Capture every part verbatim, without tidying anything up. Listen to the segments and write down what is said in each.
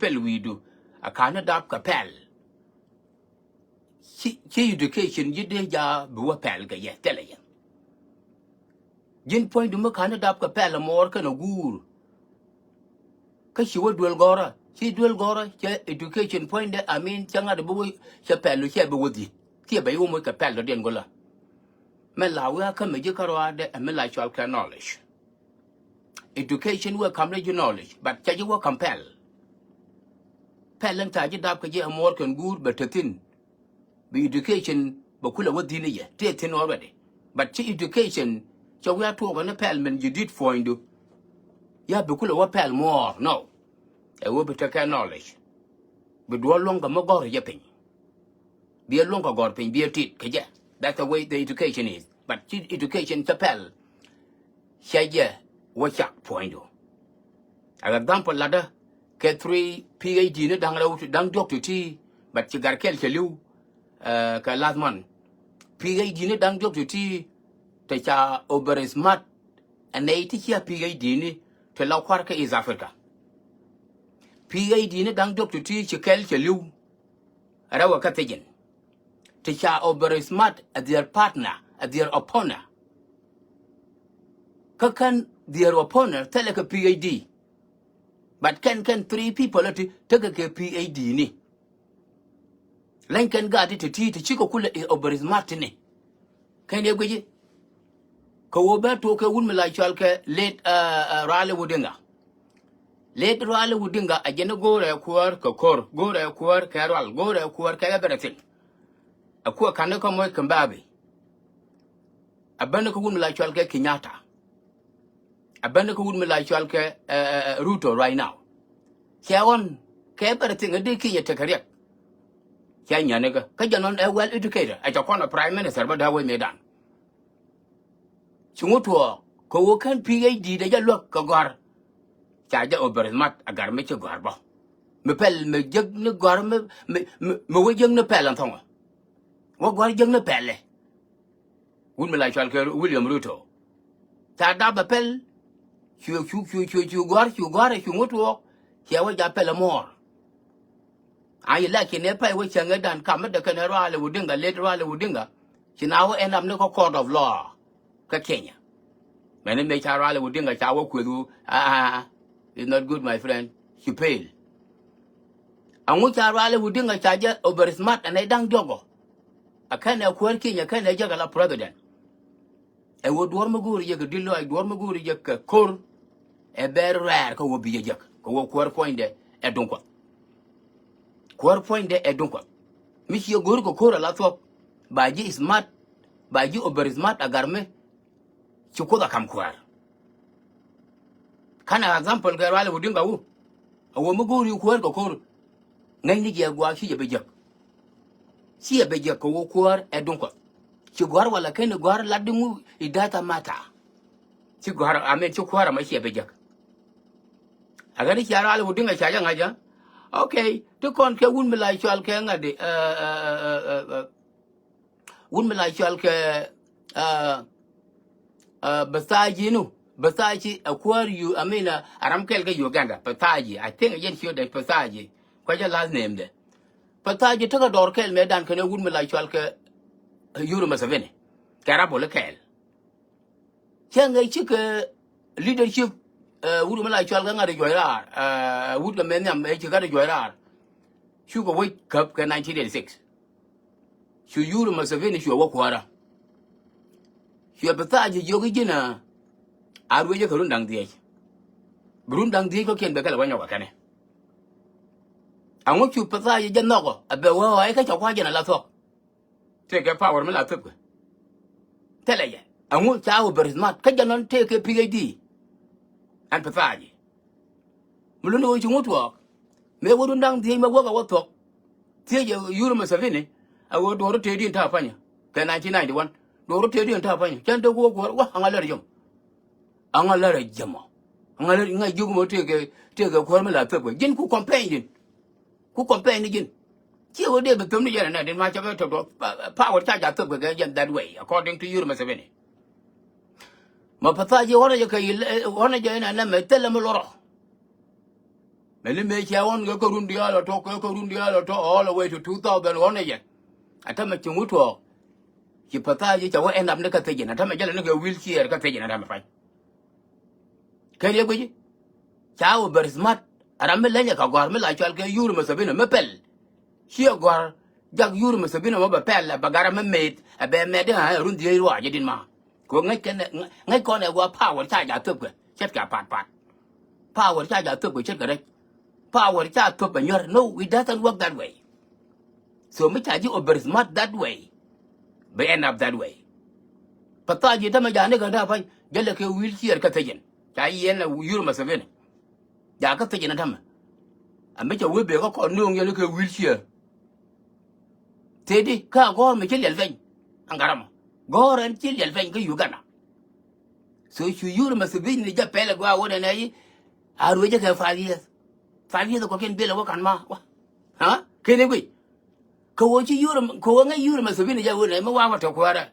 pɛl wi̱i̱du. A ka̱n ni dap kɛ pɛl. Ci, ci education ji̱ dee ja̱ bi wä pɛl kɛ yɛ thilɛ yɛ. Ji̱n puɔ̱nydu mi ka̱n ni dap kɛ pɛl muɔɔr kɛnɛ guur. Kä ci wä duel gɔ̱rä, ci duel gɔ̱rä cɛ education puɔ̱nydɛ, I mean, cɛ ŋa̱t bi wä, cɛ pɛl cɛ bi wä dhi̱t. Kiɛ bɛ wä moc kɛ pɛl dɔ̱diɛn go̱lä. Mɛ la wee a kämɛ ji̱ kä ruaadɛ ɛ mi la cɔal kɛ knowledge. Education wee ka̱m rɛ ji̱ knowledge, but cɛ ji̱ wä ka̱m pɛl. Pɛl ɛn ca ji̱ dap kɛ ji̱ ɛ muɔɔr kɛn guur bɛ te thi̱n. Bi education bɛ kulɛ wä dhi̱n i̱ yɛ tëë thi̱n already. But ci education cɛ wi̱i̱ a tuɔɔk ɛn pɛl min ji̱ di̱t puɔ̱nydu. Ya bi kulɛ wä pɛl muɔɔr, no. Ɛ wee bi tekɛ knowledge. Bi duɔl luɔ̱ŋ kɛ mi gɔ̱r jɛ piny. Bi ɛ luɔ̱ŋ kɛ gɔ̱r piny, bi ɛ tit kɛ jɛ. That's the way the education is. But ci education cɛ pɛl. Cɛ jɛ wä cak puɔ̱nydu. Ɛ example latdä kɛ three P H D ni da̱ŋ rɛw ti da̱ŋ diɔ̱k ti ti, but ci gar kɛl cɛ li̱w, eh, kɛ last month. P H D ni da̱ŋ diɔ̱k ti ti, te ca over smart, ɛ nɛy ti cia P H D ni, te la kua̱r kä East Africa. P H D ni da̱ŋ diɔ̱k ti ti ci kɛl cɛ li̱w. Rɛwɛ kä thi̱ji̱n. Ti ca over smart a their partner, a their opponent. Kä kɛn their opponent thilɛ kɛ P H D. But kɛn kɛn three people ti tekɛ kɛ P H D ni. Leny kɛn gaat ti ti ti cikɛ kulɛ i̱ over smart ni. Kɛn yɛ guici. Kɛ ɣöö bɛ tuɔɔk kɛ wut mi la cɔal kɛ late, uh, uh, Ruali Wudinga. Late Ruali Wudinga a jɛn go̱o̱rɛ kuäär kɛ ko̱r, go̱o̱rɛ kuäär kɛ rual, go̱o̱rɛ kuäär kɛ everything. A kuäär ka̱n ni kä moc kɛ mbaabi. A bäni kä wut mi la cɔal kɛ Kenyatta. A bäni kä wut mi la cɔal kɛ, uh, uh, uh, Ruto right now. Cɛ ɣɔn kɛ everything a dee Kenya tekɛ riɛk. Cɛ nyani kä kä jɛ nɔn ɛ well educated, a cɛ kɔn a prime minister bä dee wec mëëdan. Ci ŋut tuɔɔk kɛ ɣöö kɛn P H D dee jɛ luäk kɛ gɔ̱a̱r. Ca jɛ over smart a gar mi ci gɔ̱a̱r bä. Mi pɛl mi jek ni gɔ̱a̱r mi, mi, mi, mi wä jek ni pɛl ɛn thɔŋä. Wä gɔ̱a̱r jek ni pɛlɛ. Wut mi la cɔal kɛ William Ruto. Ca dap a pɛl. Cu, cu, cu, cu, cu gɔ̱a̱r, cu gɔ̱a̱r, cu ŋut tuɔɔk. Cɛ wä ja pɛl ɛ muɔɔr. A yi lɛ ci nɛ pɛy wä cäŋ ɛ dan kam mi dee kɛn ɛ Ruali Wudinga, late Ruali Wudinga. Ci na wä end up ni kä court of law kä Kenya. Mɛni mëë ca Ruali Wudinga ca wä kueth wu, ah, ah, ah, it's not good, my friend. Ci fail. Aŋu ca Ruali Wudinga ca jɛ over smart ɛn ɛ da̱ŋ diɔ̱kɔ. A kɛn ɛ kuäär Kenya, kɛn ɛ jek ala president. Ɛ ɣöö duɔ̱ɔ̱r mi go̱o̱ri jek kɛ di̱t lɔaac, duɔ̱ɔ̱r mi go̱o̱ri jek kɛ ko̱r. Ɛ bɛr rɛɛr kä ɣöö bi jɛ jek kɛ ɣöö kuäär puɔ̱nydɛ ɛ duŋ kuɔth. Kuäär puɔ̱nydɛ ɛ duŋ kuɔth. Mi ci yɛ go̱o̱ri kɛ ko̱r ala thuɔ̱k. Ba ji̱ smart, ba ji̱ over smart a gar mi. Ci kuoth a ka̱m kuäär. Ka̱n a example kɛ Ruali Wudinga wu. A ɣöö mi go̱o̱ri kuäär kɛ ko̱r. Ŋäcni jɛ gua̱a̱k ci jɛ bi jek. Ci jɛ bi jek kɛ ɣöö kuäär ɛ duŋ kuɔth. Ci gɔ̱a̱r wala keni gɔ̱a̱r lat di ŋu, it doesn't matter. Ci gɔ̱a̱r, I mean, ci kuäär ɛmɔ ci jɛ bi jek. A ɣän i̱ cia Ruali Wudinga ca jɛ ŋa̱c ɛ. Okay, ti kɔn kɛ wut mi la cɔal kɛ ŋa̱t di, eh, eh, eh, eh, eh, wut mi la cɔal kɛ, uh, uh, Bethaji nu. Bethaji a kuäär yu, I mean, uh, a ram kɛl kä Uganda. Bethaji, I think, yɛn ciö dee Bethaji. Kuecä last name dɛ. Bethaji tekɛ dɔɔr kɛl mëë dan kɛn ɛ wut mi la cɔal kɛ, uh, Yoweri Museveni. Kɛ rabol kɛl. Cä ŋäc cikɛ leadership, eh, wut mi la cɔal kɛ ŋa̱t ɛ juɔc raar, eh, wut kɛ mɛ nhiam, eh, ci ŋa̱t ɛ juɔc raar. Cukɛ wec käp kɛ nineteen eighty-six. Cu Yoweri Museveni cuɛ wä kuäärä. Cuɛ Bethaji jiök i̱ ji̱n, eh, a ruecä kɛ run da̱ŋ dhieec. Bi run da̱ŋ dhieec kɔ̱kiɛn bɛ kɛl ɛ wä nyɔk ɛ kɛnɛ. Aŋu cu Bethaji jɛ nhɔkɔ, a bɛ wä ɣɔɔy kä cɛ kua̱c jɛn a la thuɔ̱k. Tëëkɛ power mi la thöpkɛ. Thilɛ jɛ. Aŋu ca wä very smart. Kä jɛ nɔn tëëkɛ P H D. Ɛn Bethaji. Mi luni wä ci ŋut tuɔɔk. Mëë wä run da̱ŋ dhieec mɛ wäk a wä thuɔ̱k. Thiec ɛ Yoweri Museveni. A wä duɔ̱ɔ̱r tëëdi in ta̱a̱ pa̱nyä. Kɛ nineteen ninety-one. Duɔ̱ɔ̱r tëëdi in ta̱a̱ pa̱nyä. Cän dee wä kuäär wä aŋa lär jɔm. Aŋa lär a ji̱mɔ. Aŋa lär ŋa ji̱ kumɔ tëëkɛ, tëëkɛ kuäär mi la thöpkɛ. Ji̱n ku campaign din. Ku campaign ni ji̱n. Ciɛ wä dee bi thöp ni jɛn ɛ nɛ din ma cɛ bɛ tɔk duɔth. Pa, pa, power ca ja thöpkɛ kɛ jɛn that way, according to Yoweri Museveni. Ma Bethaji ɣɔn a jɛ kɛ yi, ɣɔn a jɛ in a nɛ mɛ thilɛ mi lorɔ. Mɛni mëë cɛ ɣɔn kɛ kɛ run diaal ɔ tɔk, kɛ kɛ run diaal ɔ tɔk, all the way to two thousand ɣɔn ɛ jɛ. Atämɛ ci ŋut tuɔɔk. Ci Pathaya ji̱ ca wä end up ni kä thiecin. Atämɛ jälɛ ni kɛ wheelchair kä thiecin atämɛ pay. Kɛn yɛ guici. Ca wä very smart. Ram mi leny ɛ kɛ gɔ̱a̱r mi la cɔal kɛ Yoweri Museveni mi pɛl. Ciɛ gɔ̱a̱r jak Yoweri Museveni mɔ bɛ pɛl ɛ bɛ gat ram mi met ɛ bɛ mɛt di ɣän ɛ run dhieec ruac jɛ din ma. Kɛ ɣöö ŋäc kɛn ɛ, ŋäc kɔn ɛ gua power ca ja thöp kɛ ce̱tkɛ pat pat. Power ca ja thöp kɛ ce̱tkɛ rɛc. Power ca thöp ɛ nyɔr. No, it doesn't work that way. So mi ca ji̱ over smart that way, bɛ end up that way. Pathaya ji̱ tämɛ ja ni kɛ da̱a̱ pa̱ny jälɛ kɛ wheelchair kä thiecin. Ca yɛn ɛ Yoweri Museveni. Ja kä thiecin ɛ tämɛ. Ɛ mi ca wee bee kä kɔn nööŋ yɛn kɛ wheelchair. Tëëdi kä a gɔ̱r mi ci liɛl peny. Aŋkaramɔ gɔ̱r ɛn ci liɛl peny kä Uganda. So cu Yoweri Museveni ni jɛ pɛl ɛ gɔaa wä nɛnɛ i̱ a ruecä kɛ five years. Five years kɔkiɛn bilɛ wä ka̱n ma wa. Ha? Keni guic. Kɛ wä ci Yoweri, kɛ wä ŋäc Yoweri Museveni jɛ wä nɛ mi wa wä tɛ kuäärä.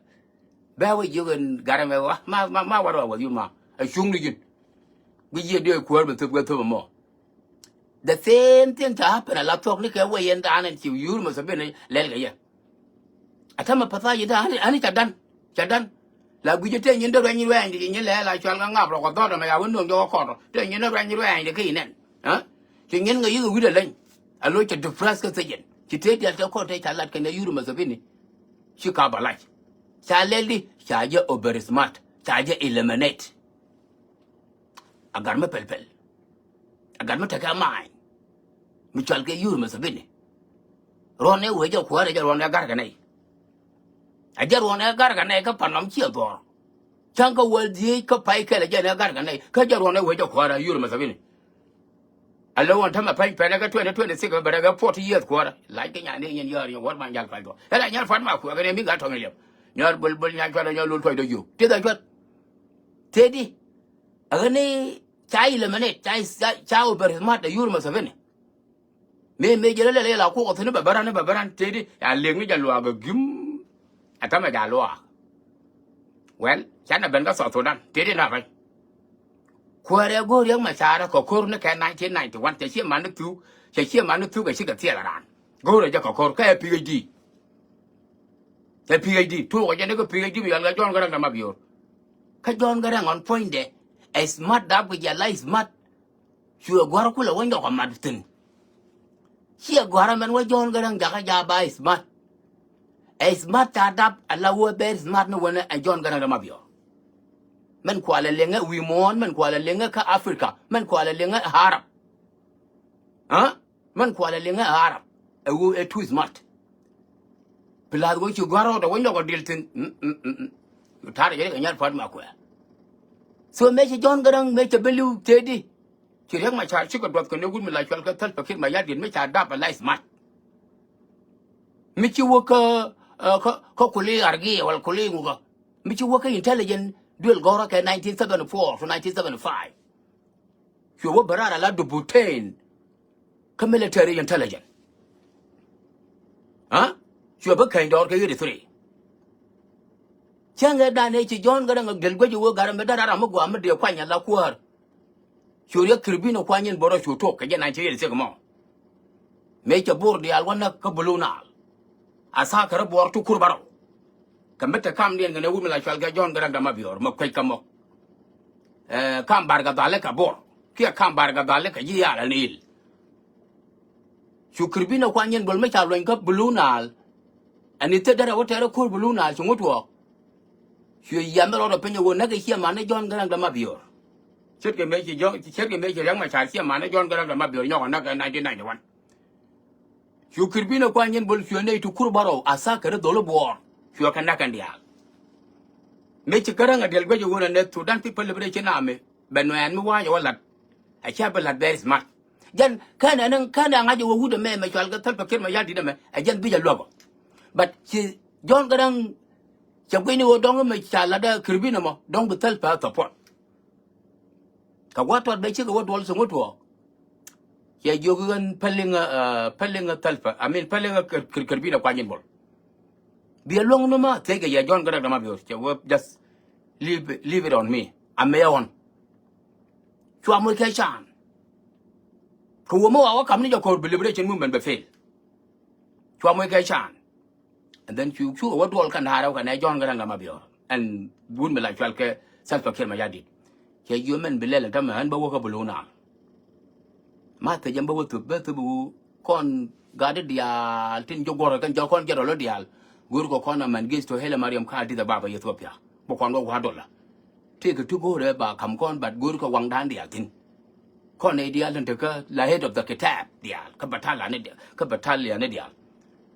Bɛ wä jiök ɛn gat ɛmɛ wa ma, ma, ma wa rɔ wä yun ma. A cuŋ ni ji̱n. Guic yiëë dee kuäär bɛ thöp kɛ thöp ɛmɔ. The same thing ca happen a la thuɔ̱k ni kɛ wee yɛn da̱a̱n ɛn ci Yoweri Museveni lɛl kɛ yɛ. Atämɛ Pathaya ji̱ da̱a̱n ani ca dan, ca dan. La gui̱cä tëë nyin dee ruɛny ruɛɛny di nyin lɛɛl a cual kä ŋap rɔ kɔ dhɔt ɛmɛ ya wä nuɔ̱ŋ jɔk kä kɔt rɔ tëë nyin dee ruɛny ruɛɛny di kä inɛn. Ci nyin kɛ yikɛ wi̱cdɛ leny. A lo̱c cɛ depress kä thiecin ci tëë dial tëë kɔt tëë ca lat kɛn ɛ Yoweri Museveni. Ci ka bɛ lac. Ca lɛl di ca jɛ over smart, ca jɛ eliminate. A gat mi pɛl pɛl. A gat mi tekɛ ma̱a̱ny. Mi cɔal kɛ Yoweri Museveni. Ruɔ̱n ɛ wee jɛ kuäärä jɛ ruɔ̱n ɛ gar kɛ nɛy. A jɛ ruɔ̱n ɛ gar kɛ nɛy kä pan nɔm ciɛ dhɔr. Cäŋ kä wäl dhieec kä pay kɛl a jɛ nɛ gar kɛ nɛy kä jɛ ruɔ̱n ɛ wee jɛ kuäärä Yoweri Museveni. A lo̱w ɣän tämɛ pɛny pɛnɛ kä twenty twenty-six bɛ rɛ kɛ forty years kuäärä. Lac kɛ nyan ni nyin yäär yɛ wäär ma nyal pal dhɔr. Ɛ la nyal fat ma kuɛ kɛ nɛ mi gat tɔŋ ilɛm. Nyɔr bul bul nyal cuat nyɔr lul tuɔc dɔ jiök. Tith a cuat. Tëëdi. Ɛ ɣän ni ca ilɛ mɛnɛ ca ca ca over smart ɛ Yoweri Museveni. Mëë mëë jɛ lɛ lɛ la kuɔk thi̱n bɛ bä ran bɛ bä ran tëëdi a lëk ni jɛ luaak ɛ gi̱m. Ɛ tämɛ jɛ a luaak. Well, canɛ ben kä South Sudan tëëdi na bäny. Kuäärɛ go̱o̱r Riek Machar kɛ ko̱r ni kɛ nineteen ninety-one cɛ ciɛ man ni thuk cɛ ciɛ man ni thuk ɛ cikɛ thiɛl ɛ raan. Go̱o̱rɛ jɛ kɛ ko̱r kä ɛ PhD. Ɛ PhD tuukɛ jɛ ni kä PhD mi yɔl kɛ John Garang de Mabior. Kä John Garang ɣɔn puɔ̱nydɛ ɛ smart dap kɛ jɛ la smart. Cuɛ gua̱r kulɛ wä nyɔk ɛ mat thi̱n. Ciɛ gua̱r ɛmɛn wä John Garang jakä ja̱ ba smart. Ɛ smart ca dap ala wä bɛ smart ni wänɛ ɛ John Garang de Mabior. Mɛn kualɛ liŋɛ wi̱i̱ muɔ̱ɔ̱n mɛn kualɛ liŋɛ kä Africa mɛn kualɛ liŋɛ Arab. Aa mɛn kualɛ liŋɛ Arab. Ɛ wä ɛ too smart. Plus wä ci gua̱r rɔɔdɛ wä nyɔk ɛ dil thi̱n. Ta̱rɛ jɛ ri kɛ nyar pa̱t ma kuɛ. So mëë ci John Garang mëë cɛ ben li̱w tëëdi. Ci Riek Machar cikɛ duɔth kɛ ni wut mi la cual kä Salva Kiir Mayardit mi ca dap ɛ la smart. Mi ci wä kä kä kä kuli argi wala kuli ŋukä. Mi ci wä kä intelligent duel gɔrä kɛ nineteen seventy-four to nineteen seventy-five. Cuɛ wä bä raar ala dubu ten kä military intelligent. Aa cuɛ bä keny dɔɔr kɛ eighty-three. Cäŋɛ danɛ ci John Garang a gel guec wä garɛ mi dara ram mi guam mi dee kuany ala kuäär. Cu Riek Kiir Bini kuany in bä rɔ cu tok kɛ jɛ nineteen eighty-six mɔ. Mëë cɛ Bor diaal wä näk kä Blue Nile. A tha̱a̱ kärä Bor ti kur bärɔw. Kɛ mi te kamdiɛn kɛnɛ wut mi la cual kɛ John Garang de Mabior mɛ kuec kä mɔ. Ɛ kam Bar Gadhal kɛ Bor kiɛ kam Bar Gadhal kɛ ji̱ yaal anil. Cu Kiir Bini kuany in bol mi ca luɔny kä Blue Nile. Ɛn i̱ thil derɛ wä tɛɛrɛ ko̱r Blue Nile ci ŋut tuɔɔk. Cuɛ yiam mi rɔɔdɛ piny ɛ ɣöö näk ɛ ciɛ man ni John Garang de Mabior. Ce̱tkɛ mëë ci John, ce̱tkɛ mëë ci Riek Machar ciɛ man ni John Garang de Mabior nyɔk ɛ näk ɛ nineteen ninety-one. Cu Kiir Bini kuany in bol cuɛ nɛy ti kur bärɔw a tha̱a̱ kärä dholi Buɔɔr. Cuɛ kɛ näk kɛn diaal. Mëë ci Garang a diɛl guec ɛ ɣöö nɛ Sudan People Liberation Army bɛ nuɛɛn mi wa̱a̱ jɛ wä la̱t. A cä bi la̱t very smart. Jɛn kɛn ɛn kɛn ɛ ŋa̱c ɛ wä wut ɛmɛ mɛ cual kɛ Salva Kiir mɛ yal dit ɛmɛ ɛ jɛn bi jɛ luɔpɔ. But ci John Garang cɛ guic ni ɣöö dɔ̱ŋ mɛ ca la̱t ɛ Kiir Bini mɔ dɔ̱ŋ bi Salva support. Kɛ gua̱th tuɔt bɛ cikɛ wä duɔl thiŋ wä tuɔɔk. Cɛ jiök ɣän päliŋä, päliŋä Salva, I mean päliŋä Kiir, Kiir, Kiir Bini kuany in bol. Biɛ luäŋ ni ma thiec kɛ yɛ John Garang de Mabior cɛ wä just leave, leave it on me. Amɛ ɣɔn. Cua moc kɛ can. Kɛ wä mi wa wä kam ni jɛ ko̱r bi liberation movement bɛ fail. Cua moc kɛ can. And then cu cu wä duɔl kɛn da̱a̱r rɛw kɛn ɛ John Garang de Mabior ɛn wut mi la cual kɛ Salva Kiir Mayardit. Cɛ jiö mɛn bi lɛl ɛn tämɛ ɛn bä wä kä bi lo̱o̱ naal. Ma thec ɛn bä wä thöp bä thöp wä kɔn gat di diaal tin jɛ guɔ̱r kɛn jɛ kɔn jɛ rɔl diaal. Go̱o̱r kɔ kɔn a Mengistu Haile Mariam kä Addis Ababa Ethiopia. Bä kɔn wä wa̱a̱ dɔla. Tëëkɛ ti go̱o̱rɛ ba ka̱m kɔn bat go̱o̱r kɛ waŋdan diaal thi̱n. Kɔn nɛy diaal tin tekä la head of the kitab diaal kä battalion ni diaal kä battalion ni diaal.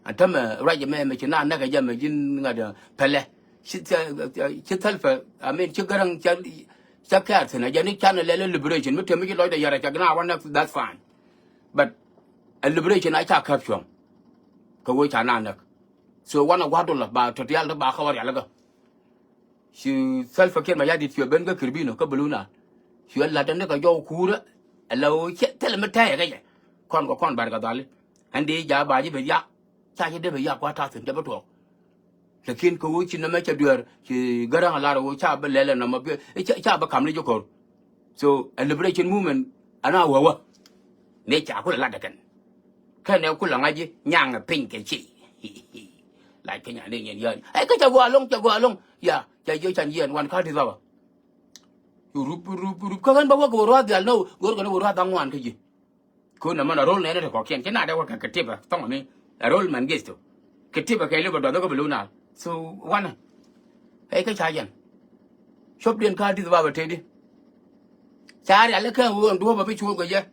Ɛn tämɛ ruac ɛmɛ mɛ ci na näk ɛ jɛ mɛ ji̱n ŋa̱t ɛ pɛlɛ. Ci, ci, ci Salva, I mean, ci Garang ca, ca kɛɛr thi̱n ɛ jɛ ni can ɛ lɛl ɛ liberation mi te mi ci lɔcdɛ yɛr ɛ cɛ gina wä näk, that's fine. But ɛ liberation a ca käp cuɔ̱ŋ. Kɛ wee ca na näk. So wanɛ gua̱a̱r dɔla ba tɔ̱ diaal ti ba kä wä rialikä. Ci Salva Kiir Mayardit cuɛ ben kä Kirbino kä Blue Nile. Cuɛ la̱t ni kɛ jɔw kuurä. Ɛ la ɣöö cɛ thilɛ mi tɛɛyɛ kɛ jɛ. Kɔn kɛ kɔn bar kɛ dhali. Ɛn dee ja̱ ba ji̱ ben yak. Ca ji̱ dee ben yak kua ta̱thi̱n te bi tuɔɔk. Lakin kɛ ɣöö ci nɛmɛ cɛ dueer ci Gäräŋ a lar ɣöö ca bi lɛl ɛ nɔmɔ bi ca, ca bi kam ni ji̱ ko̱r. So a liberation movement ɛn a wäwä. Mëë ca kulɛ lat ɛ kɛn. Kɛn ɛ kulɛ ŋa̱c ji̱ nyaŋ piny kɛ ci. Lac Kenya ni nyɛn yäär. Ɛ kä cɛ gɔaa loŋ, cɛ gɔaa loŋ. Ya, cɛ jiö can yɛn wan kä Addis Ababa. Rup, rup, rup. Kä ɣän bä wä kɛ wä ruath dhial nɔ, go̱o̱r kɛn wä ruath aŋuan kä ji̱. Kun nɛ mɛn a ro̱l nɛn te kɔkiɛn. Ci na dee wä kɛ kɛ tipɛ thɔŋ ni. A ro̱l Mengistu. Kɛ tipɛ kɛ lip a duɔth kä bi lo̱o̱ naal. So, wanɛ. Ɛ kä ca yɛn. Cuɔpdiɛn kä Addis Ababa tëëdi. Ca rialikä ɣöö ɛn duɔ̱ɔ̱p a bi cuɔth kɛ jɛ.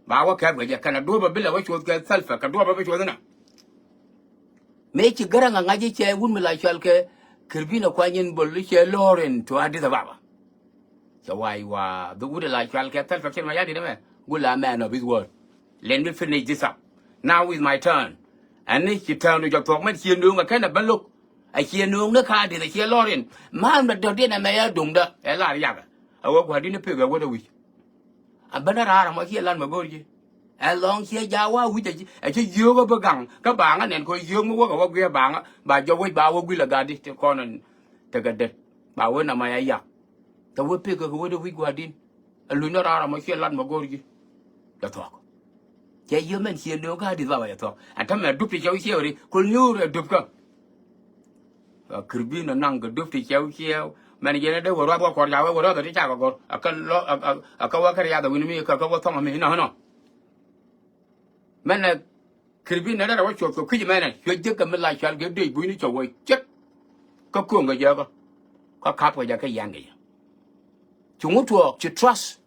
Ba wä kɛp kɛ jɛ kɛnɛ duɔ̱ɔ̱p a bi lɛ wä cuɔth kɛ Salva kɛ duɔ̱ɔ̱p a bi cuɔth inɛ. Mëë ci Gäräŋ a ŋa̱c i̱ cɛ wut mi la cual kɛ Kirbino kuany in bol i̱ cɛ lɔɔr in to Addis Ababa. Cɛ wai wa dhuk wut la cual kɛ Salva Kiir Mayardit ɛmɛ. Gul a man of his word. Let me finish this up. Now is my turn. Ɛn ni ci turn jɔ thuɔk mɛn ciɛ nööŋ a kɛn a bä lo̱k. A ciɛ nööŋ ni ka Addis a ciɛ lɔɔr in. Man bɛ dɔ̱diɛn ɛmɛ ya duŋdä ɛ lar yakɛ. A wä gua̱di̱n i̱ pek ɛ wä dee wi̱c. A ben a raar ɛmɔ ciɛ lat mɛ go̱o̱r ji̱. Ɛ lɔ̱ŋ ciɛ ja̱a̱ wa wi̱c ɛ ci, ɛ ci yio̱o̱k ɛ bi gaŋ kä baaŋä nɛn kɛ ɣöö yio̱o̱k mi wäk ɛ wä gui̱i̱r baaŋä ba jɔw wec ba wä gui̱l ɛ gatdi ti kɔn ɛn tekɛ det ba wee nɔmɔ ya yak. Kɛ wee pek kɛ kɛ wee dee wi̱c gua̱a̱r di̱n. Ɛ luny ni raar ɛmɔ ciɛ lat mɛ go̱o̱r ji̱. Jɛ thuɔ̱k. Cɛ yiëë mɛn ciɛ nööŋ kä Addis Ababa jɛ thuɔ̱k. Ɛn täämɛ dup ti cɛw ciɛw ri kul nyuur ɛ dup kä. Ɛ Kirbino naŋ kɛ dup ti cɛw ciɛw. Mɛn yɛn ɛ dee wä ruath wä kuɔr ca wee wä ruath ɛ ti cakɛ gɔr. Ɛ kä lɔ, ɛ, ɛ, ɛ kä wä kä riath ɛ wi̱n mi kä, kä wä thɔŋ mi nɔ, nɔ. Mɛn ɛ Kirbino nɛ rɛ wä cuɔth kɛ kui̱c mɛnɛ. Cuɛ jek kɛ mi la cual kɛ dee buini cɛ wä cek. Kä kuɔ̱ŋ kɛ jɛ kä. Kä kap kɛ jɛ kä yian kɛ jɛ. Cuŋ tuɔɔk ci trust.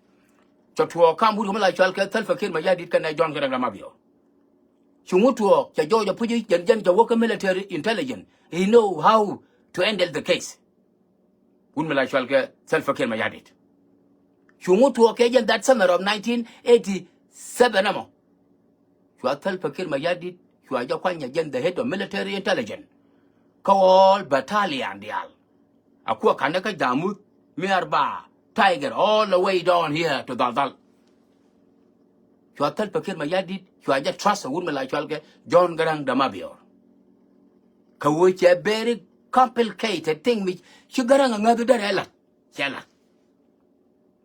Cɛ tuɔɔk kam wut kɛ mi la cual kɛ Salva Kiir Mayardit kɛnɛ John Garang de Mabior. Cuŋ tuɔɔk cɛ jɔɔc a puc jɛn jɛn cɛ wä kä military intelligence. He know how to handle the case. Wut mi la cual kɛ Salva Kiir Mayardit. Cuŋ tuɔɔk kɛ jɛn that summer of nineteen eighty-seven ɛmɔ. Cua Salva Kiir Mayardit cua jɛ kuany a jɛn the head of military intelligence. Kä all battalion diaal. A kuɔ kanɛ kä Jamuth, Miɛr Ba, Tiger, all the way down here to Dhal Dhal. Cua Salva Kiir Mayardit cua jɛ trust a wut mi la cual kɛ John Garang de Mabior. Kɛ wee cɛ very complicated thing mi ci Garang a ŋäth derɛ lat. Cɛ lat.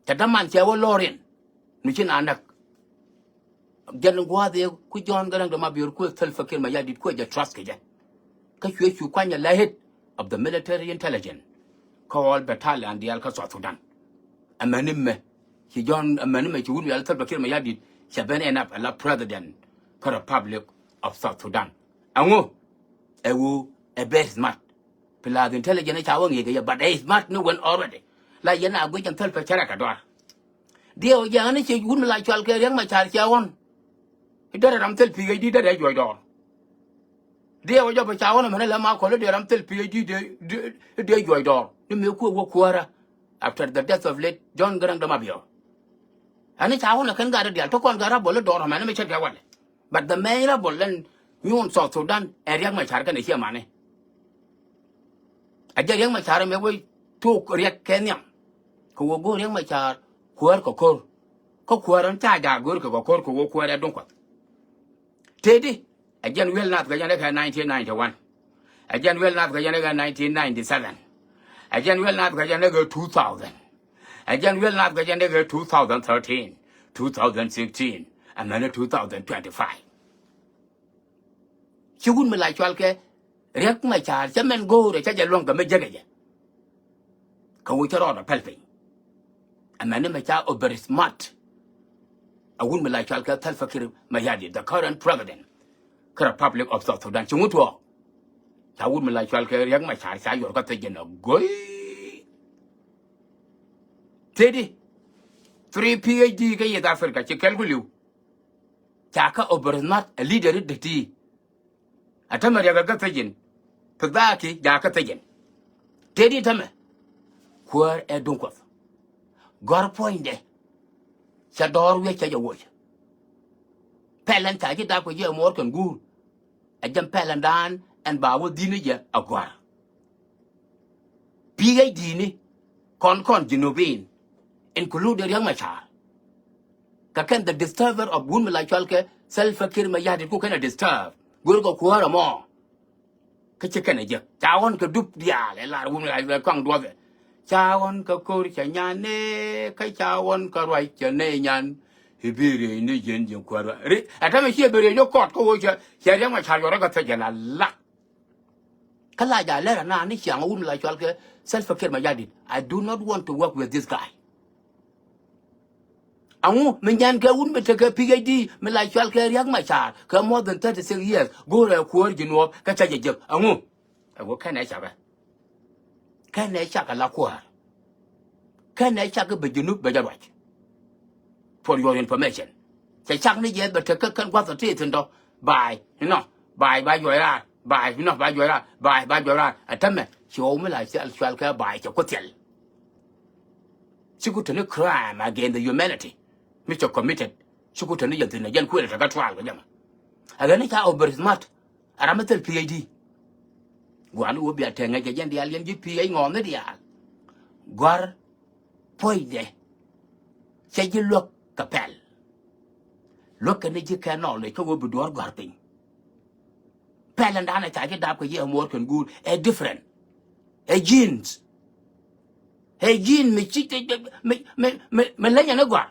Cɛ däman cɛ wä lɔr in. Mi ci na näk. Jɛn gua̱a̱th i̱ ku John Garang de Mabior ku Salva Kiir Mayardit ku jɛ trust kɛ jɛ. Kä cuɛ cu kuany a la head of the military intelligence. Kä all battalion diaal kä South Sudan. Amäni mɛ ci John, amäni mɛ ci wut mi yal Salva Kiir Mayardit cɛ ben end up a la president kä Republic of South Sudan. Ɛŋu? Ɛ wu ɛ very smart. Plus intelligence ca wä ŋi̱i̱c kɛ yɛ, but ɛ smart ni wen already. La yɛn a guic ɛn thil pɛ cärɛ kɛ dɔar. Diɛw jɛ ɣän i̱ ci wut mi la cual kɛ Riɛk Macar cɛ ɣɔn. I̱ derɛ ram thil PhD derɛ juɔc dɔɔr. Diɛw jɔpɛ ca ɣɔn ɛmɛn ɛ lɛ ma kɔl i̱ derɛ ram thil PhD dee, dee, dee juɔc dɔɔr. Ni mëë kuɛ wä kuäärä. After the death of late John Garang de Mabior. Ɛn i̱ ca ɣɔn ɛ kɛn gat i̱ diaal, te kɔn gat rabɔl i̱ dɔɔr ɛmɛn i̱ mi ce̱tkɛ walɛ. But the main rebel in nyuun South Sudan ɛ Riɛk Macar kɛnɛ ciɛ mani. A jɛ Riɛk Macar ɛmɛ wee tok Riɛk kɛ nhiam. Kɛ wee go̱o̱r Riɛk Macar kuäär kɛ ko̱r. Kä kuäär ɛn ca jaak go̱o̱r kɛ kɛ ko̱r kɛ wee kuäär ɛ duŋ kuath. Tëëdi, a jɛn wi̱el nath kɛ jɛn ɛ kɛ nineteen ninety-one. A jɛn wi̱el nath kɛ jɛn ɛ kɛ nineteen ninety-seven. A jɛn wi̱el nath kɛ jɛn ɛ kɛ two thousand. A jɛn wi̱el nath kɛ jɛn ɛ kɛ two thousand thirteen, two thousand sixteen. Amäni two thousand twenty-five. Ci wut mi la cɔal kɛ Riɛk Macar cä mɛn go̱o̱rɛ cä jɛ luäŋ kɛ mi jekɛ jɛ. Kɛ wut cä rɔɔdɛ pɛl piny. Amäni mɛ ca over smart. A wut mi la cɔal kɛ Salva Kiir Mayardit, the current president kä Republic of South Sudan. Ci ŋut tuɔɔk. Ca wut mi la cɔal kɛ Riɛk Macar ca yuɔr kä thec jɛ nɔ go̱i. Tëëdi three P H D kä East Africa ci kɛl ku li̱w. Ca kä over smart a leader i̱ dee ti. A tämɛ riɛk a kä thecin. Kä dhaaki jakä thecin. Tëëdi tämɛ. Kuäär ɛ duŋ Kuɔth. Gɔ̱r puɔ̱nydɛ. Cɛ dɔɔr wi̱i̱ cɛ jɛ woc. Pɛl ɛn ca ji̱ dap kɛ ji̱ ɛ muɔɔr kɛn guur. Ɛ jɛn pɛl ɛn daan ɛn ba wä dhi̱n ni jɛ a gua̱r. P H D ni kɔn kɔn Junubin, include Riɛk Macar. Kä kɛn the disturber of wun mi la cɔal kɛ Salva Kiir Mayardit ku kɛn a disturb. Go̱r kɛ kuäär ɛmɔ. Kä ci kɛn a jek. Ca ɣɔn kɛ dup diaal ɛ lar wun mi la cɔal kɔaŋ duɔthɛ. Ca ɣɔn kɛ ko̱r cɛ nyan nɛ, kä ca ɣɔn kɛ ruac cɛ nɛ nyan. I̱ bi riey ni jiɛn jiɛn kuäär. Ri, ɛ tämɛ ciɛ bi riey ni kɔt kä ɣöö cɛ, cɛ Riɛk Macar yɔrɛ kɛ thɛ jɛn a lak. Kä la ja lɛr ana ni ciaŋ wun mi la cɔal kɛ Salva Kiir Mayardit. I do not want to work with this guy. Aŋu mi nyan kɛ wun mi tekɛ P H D mi la cɔal kɛ Riɛk Macar kɛ more than thirty six years. Go̱o̱rɛ kuäär Junub kä ca jɛ jek. Aŋu. Ɛ wä kɛn ɛ cakɛ. Kɛn ɛ cakɛ la kuäär. Kɛn ɛ cakɛ bɛ Junub bɛ jɛ ruac. For your information. Cɛ cak ni jɛ bɛ tekɛ kɛn gua̱th ɔ ti thi̱n tɔ. Baay inɔ baay ba juɔc raar. Baay inɔ ba juɔc raar. Baay ba juɔc raar. Ɛ tämɛ ci ɣɔw mi la cɔal kɛ baay cɛ ku thil. Ci ku te ni crime against the humanity mi cɛ committed. Ci ku te ni yɛn thi̱n ɛ jɛn kuël ɛ tekɛ trial kɛ jɛ mɔ. Ɛ ɣän ni ca over smart. A ram mi thil P H D. Gua̱a̱n wä bia tɛŋɛ jɛ jɛn diaal yɛn ji̱ P H D ŋɔɔni diaal. Gɔ̱r puɔ̱nydɛ. Cɛ ji̱ luäk kɛ pɛl. Luäk kɛ ni ji̱ kɛ knowledge kä wä bi duɔ̱ɔ̱r gɔ̱r piny. Pɛl ɛn da̱a̱n ɛ ca ji̱ dap kɛ ji̱ ɛ muɔɔr kɛn guur ɛ different. Ɛ genes. Ɛ gene mi ci mi, mi, mi, mi leny ɛn i̱ gɔ̱a̱r.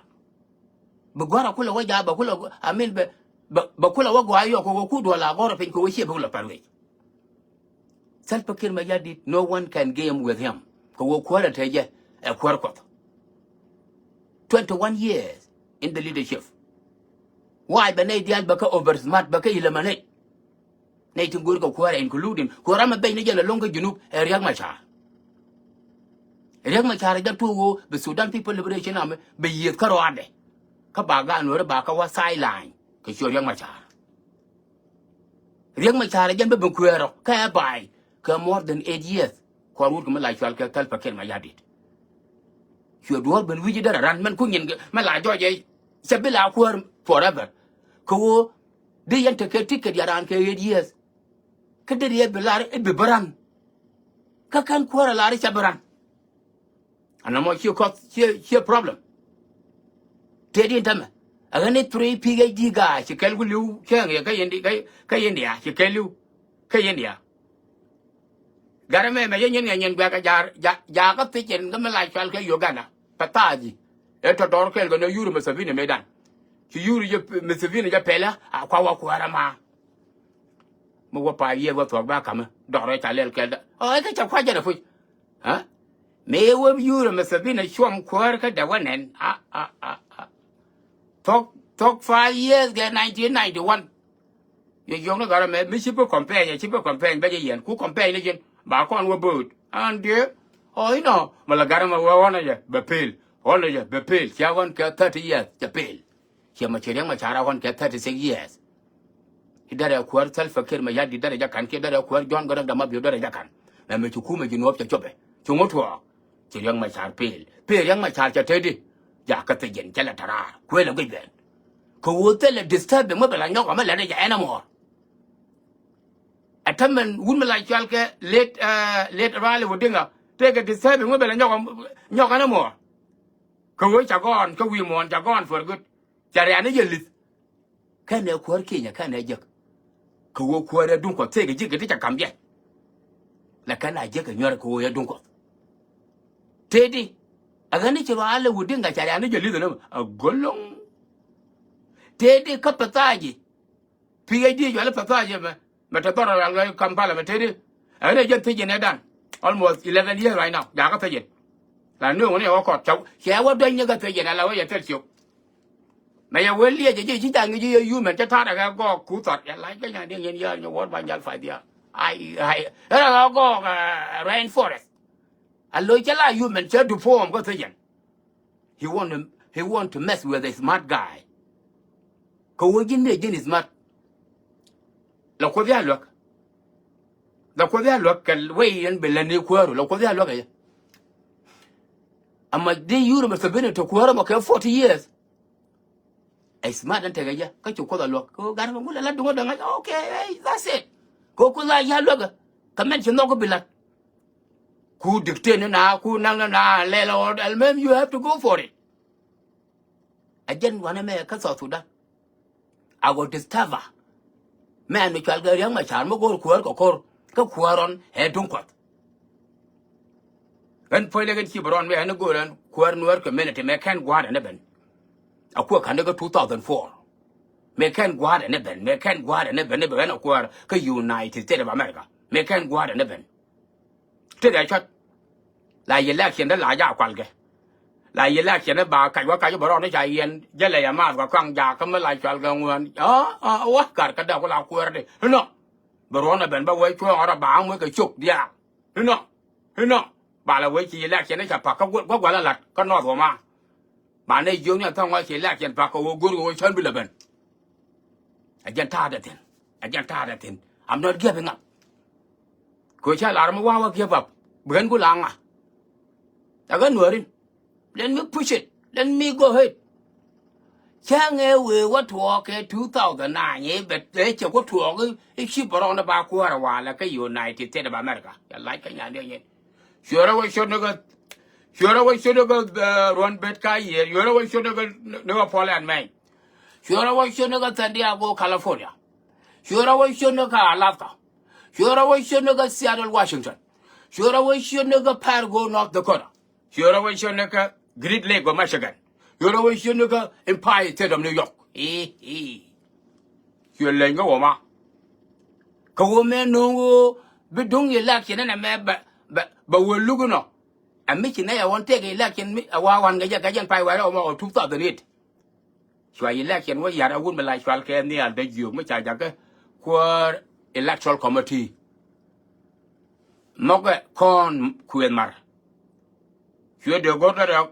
Bi gua̱r a kulɛ wä ja̱a̱ bɛ kulɛ, I mean, bɛ, bɛ, bɛ kulɛ wä gɔaa yɔk kɛ wä ku duɔl a gɔ̱r piny kɛ wä ciɛ bi kulɛ pɛr wec. Salva Kiir Mayardit, no one can game with him. Kɛ wä kuäär a te jɛ ɛ kuäär Kuɔth. Twenty one years in the leadership. Why bɛ nɛy diaal bɛ kä over smart bɛ kä eliminate. Nɛy tin go̱o̱r kɛ kuäärɛ including kuäärä mɛ bɛc ni jɛn ɛlɔ̱ŋ kä Junub ɛ Riɛk Macar. Riɛk Macar ɛ jɛ tuɔɔk ɣöö bi Sudan People Liberation Army bi yiëëth kä rɔaadɛ. Kä ba gaat Nuäärä ba kä wä sideline kɛ ciöt Riɛk Macar. Riɛk Macar ɛ jɛn bä bi kuëër rɔ kä ɛ baay kɛ more than eight years. Kuäär wut kɛ mi la cɔal kɛ Salva Kiir Mayardit. Cuɛ duɔ̱ɔ̱r ben wi̱c i̱ derɛ ran mɛn ku nyin kɛ mɛ la jɔɔc ɛ cɛ bi la kuäär forever. Kɛ ɣöö di yɛn tekɛ ticket ya raan kɛ eight years. Kä deri ɛ bi lar i̱ bi bä ran. Kä kɛn kuäär ɛ lar i̱ ca bi ran. Ɛn ɛmɔ ciɛ kɔth ciɛ, ciɛ problem. Tëëdi ɛn tämɛ. Ɛ ɣän i̱ three P H D guy ci kɛl ku li̱w cäŋ yɛ kä Indi-, kä, kä India, ci kɛl li̱w kä India. Garɛ mɛ mɛ yɛ nyin ŋɛ nyin guɛk ɛ ja̱a̱r, ja̱a̱, ja̱a̱ kä thiec ɛn kä mi la cɔal kɛ Uganda. Pɛ tha̱a̱c ji̱. Ɛ tɔ dɔr kɛl kɛ nɔ Yuri Museveni mëëdan. Ci Yuri jɛ Museveni jɛ pɛlä a kua wä kuäärä ma. Mi wä pay yiëë wä thuɔ̱k ba ka̱mä dɔrɛ ca lɛl kɛl dä ɔ ɛ kä ca kua̱c jɛn ɛ puc. Ɛ mi wä Yuri Museveni cuɔm kuäär kä dɛ wä nɛn a a a a. Thok thok five years kɛ nineteen ninety one. Yɛ jiɔk ni garɛ mɛ mi ci bi campaign ɛ ci bi campaign bɛ jɛ yɛn ku campaign ni ji̱n ba kɔn wä bo̱o̱t. An diɛ ɔ inɔ mɛ la garɛ mɛ wä ɣɔn ɛ jɛ bɛ pel ɣɔn ɛ jɛ bɛ pel cia ɣɔn kɛ thirty years cɛ pel. Ciɛ mɛ ci Riɛk Macar a ɣɔn kɛ thirty six years. I̱ derɛ kuäär Salva Kiir Mayardit derɛ jɛ ka̱n kiɛ derɛ kuäär John Garang de Mabior derɛ jɛ ka̱n. Mɛ mɛ ci kumɛ ji̱ nuɔ̱ɔ̱p cɛ copɛ ci ŋut tuɔɔk. Ci Riɛk Macar pel pel Riɛk Macar cɛ teti. Jakä thiec jɛn cɛ lɛ tɛ raar kuël ɛ guic ben. Kɛ ɣöö thilɛ disturbing mi bɛ la nyɔk ɛ mi lɛt jɛ anymore. Ɛ tämɛn wut mi la cɔal kɛ late, eh, late Raila Odinga tekɛ disturbing mi bɛ la nyɔk ɛ, nyɔk anymore. Kɛ ɣöö ca gɔ̱a̱n kä wi̱i̱ muɔ̱ɔ̱n ca gɔ̱a̱n for good. Ca riani jɛ li̱th. Kɛnɛ kuäär Kenya kɛnɛ jek. Kɛ ɣöö kuäär ɛ duŋ Kuɔth thek ji̱ kɛ ti ca ka̱m jɛ. Lɛ kɛn a jek kɛ nyuɛr kɛ ɣöö ɛ duŋ Kuɔth. Tëëdi. Ɛ ɣän ni ci ruaal ɛ wut di̱ŋ kɛ ca riani jɛ li̱th ɛn ɛmɛ a go̱loŋ. Tëëdi kä pathaaji. PhD juali pathaaji mɛ. Mɛ te dhɔr ɛ Kampala mɛ tëëdi. Ɛn ɛ jɛn thiec jɛn ɛ dan. Almost eleven years right now. Jakä thiec jɛn. La ni ŋuni ɛ wä kɔt cɛ wä duäc ni kä thiec jɛn ala wä yɛ thil ciök. Mɛ yɛ wee liɛc ɛ ji̱ ci ja̱ ŋi̱c i̱ yɛ human cä ta̱a̱dɛ kɛ gɔɔk ku thɔt yɛ lac kɛ nyan diɛŋ yɛn yäär nyɛ wuɔ̱ɔ̱r ba nyal faith ya. Ai ai ɛ rɛ kɛ gɔɔk rainforest. A lo̱c cä la human cä deform kä thiec jɛn. He want to, he want to mess with a smart guy. Kɛ wee ji̱n mi ɛ ji̱n smart. La kuoth ya luäk. La kuoth ya luäk kɛ wee yɛn bi lät ni kuääru la kuoth ya luäk ɛ yɛ. Ama di yur mɛ thibini to kuäärä mɔ kɛ forty years. Ɛ smart ɛn tekɛ jɛ kä cu kuoth a luäk kɛ gat kɛ ŋul ala duŋä däŋ. Okay, that's it. Kɛ kuoth a ya luäk. Kɛ mɛn ci nhɔk bi lat. Ku dictate ni na ku naŋ ni na lɛl ɔ ɛl mɛm you have to go for it. A jɛn wanɛ mɛ kä South Sudan. A go discover mɛ ɛn mi cual kɛ Riek Machar mi go̱o̱r kuäär kɛ ko̱r kä kuäär ɔn ɛ duŋ kuɔth. Ɣän puɔ̱nydɛ ɣän ci bi rɔn mɛ ɣän go̱o̱r ɣän kuäär Nuer community mɛ kɛn gua̱a̱r ɛn ɛ ben. A kuäär ka̱n kä two thousand four. Mɛ kɛn gua̱a̱r ɛn ɛ ben mɛ kɛn gua̱a̱r ɛn ɛ ben ɛ ben ɣän a kuäär kä United States of America mɛ kɛn gua̱a̱r ɛn ɛ ben. Tëëdɛ cuɔ̱t. La yɛ lɛk ciɛn dee la jaak kual kɛ. La yɛ lɛk ciɛn dee ba kac wä kac wä bɛ rɔɔn ni ca yɛn jälɛ yɛ maath kɛ kɔaŋ jaak kä mi la cual kɛ ŋuään. Aa wä kar kä dee ku la kuäär di inɔ. Bɛ ruɔ̱n ɛ ben bä wee cuɔ̱ɔ̱ŋ rɔ ba ŋuäc kɛ cok diaal. Inɔ inɔ. Ba la wee ci yɛ lɛk ciɛn dee ca pak kä gua̱l gua̱l ɛ la̱t kä North Woma. Ba nɛ jiökni a thɔŋ ɣɔc ci lɛ̈k cɛn pak kɛ ɣöö go̱r kɛ ɣöö cän bi lɛ ben. Ɛ jɛn ta̱a̱dɛ thi̱n. Ɛ jɛn ta̱a̱dɛ thi̱n. I'm not giving up. Kɛ ɣöö ca lar mi wa̱a̱ wä give up bi ɣän ku la ŋa. Ɛ ɣän nuäärin. Let me push it. Let me go ahead. Cäŋ ëë wëë wä tuɔɔk kɛ two thousand nine ëë bɛ ëë cɛ ku tuɔɔk i̱ ci bɛ rɔɔn i̱ ba kuäärä walɛ kä United States of America. Cɛ lac kä nyan diɛ nyɛn. Cuɛ rɔ wä ciöt ni kä cuɛ rɔ wä ciöt ni kä ruɔn bet ka yiëër cuɛ rɔ wä ciöt ni kä ni kä Portland, Maine. Cuɛ rɔ wä ciöt ni kä San Diego, California. Cuɛ rɔ wä ciöt ni kä Alaska. Cuɛ rɔ wä ciöt ni kä Seattle, Washington. Cuɛ rɔ wä ciöt ni kä Fargo, North Dakota. Cuɛ rɔ wä ciöt ni kä Great Lake of Michigan. Cuɛ rɔ wä ciöt ni kä Empire State of New York. Ii ii. Cuɛ leny kä wä ma. Kä wä mɛ no̱o̱ŋ wä bi duŋ yɛ lak ciɛ ni nɛ mɛ bɛ bɛ bɛ wä luk inɔ. Ɛ mi ci nɛ yɛ ɣɔn tëëk election mi ɛ wa ɣɔn kɛ jɛ kɛ jɛn pay wɛrɛ ɣɔmɔ ɣɔn two thousand eight. Cua election wä yar ɛ wut mi la cual kɛ nhial dee jiök mi ca jakä kuäär electoral committee. Nhɔkɛ kɔn kuëth mar. Cuɛ dee go̱r dee rɛ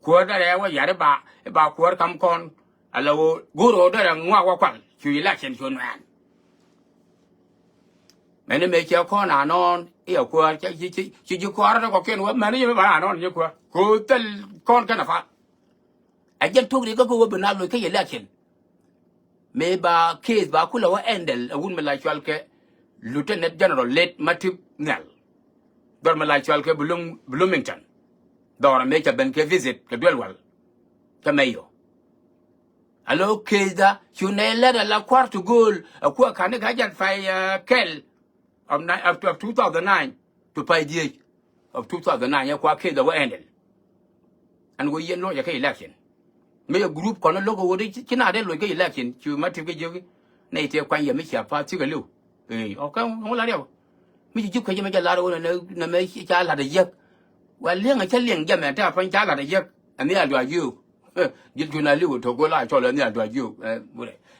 kuäär dee rɛ wä yar i̱ ba i̱ ba kuäär kam kɔn. Ala ɣöö go̱r ɣöö dee rɛ ŋuak wä kual cu election cu nuɛɛn. Mɛni mëë cɛ kɔn anɔɔn i̱ a kuäär ci ji̱ kɔaarä dee kɔkiɛn wä mɛni yɛ mi ba anɔɔn nyɛ kuäär kɛ ɣöö thil kɔn kɛn a fat. A jɛn tok ri kä kɛ wä bi na loc kä election. Mëë ba case ba kulɛ wä handle a wut mi la cual kɛ Lieutenant General Late Matip Nhial. Dhɔr mi la cual kɛ Bloomington. Dhɔr mëë ca ben kɛ visit kɛ duel wal. Kä Mayo. A lo case da cu nɛ lɛt a la kuar to goal a kuɛ kani ka jat pay kɛl. Of two thousand nine to pay diec of two thousand nine ɛ kua case da wä handle. Ɛn wä yɛn luɔcɛ kä election. Mi yɛ group kɔn lo̱k ɣöö ci na dee loc kä election cu ma tip kä jiök. Nɛy tëë kuany yɛ mi cia path cikɛ li̱w. Ee ɔkɛ ŋu la riɛw. Mi ci ji̱ kuecä mi jɛ lar ɣöö nɛ mɛ ca la̱t a yiäk. Wa liɛŋ a cä liɛŋ jɛ mɛ te a puɔ̱ny ca la̱t a yiäk. Ɛ nhial duac yio̱o̱k. Ji̱ cu na li̱w tok go̱ la cɔl ɛ nhial duac yio̱o̱k.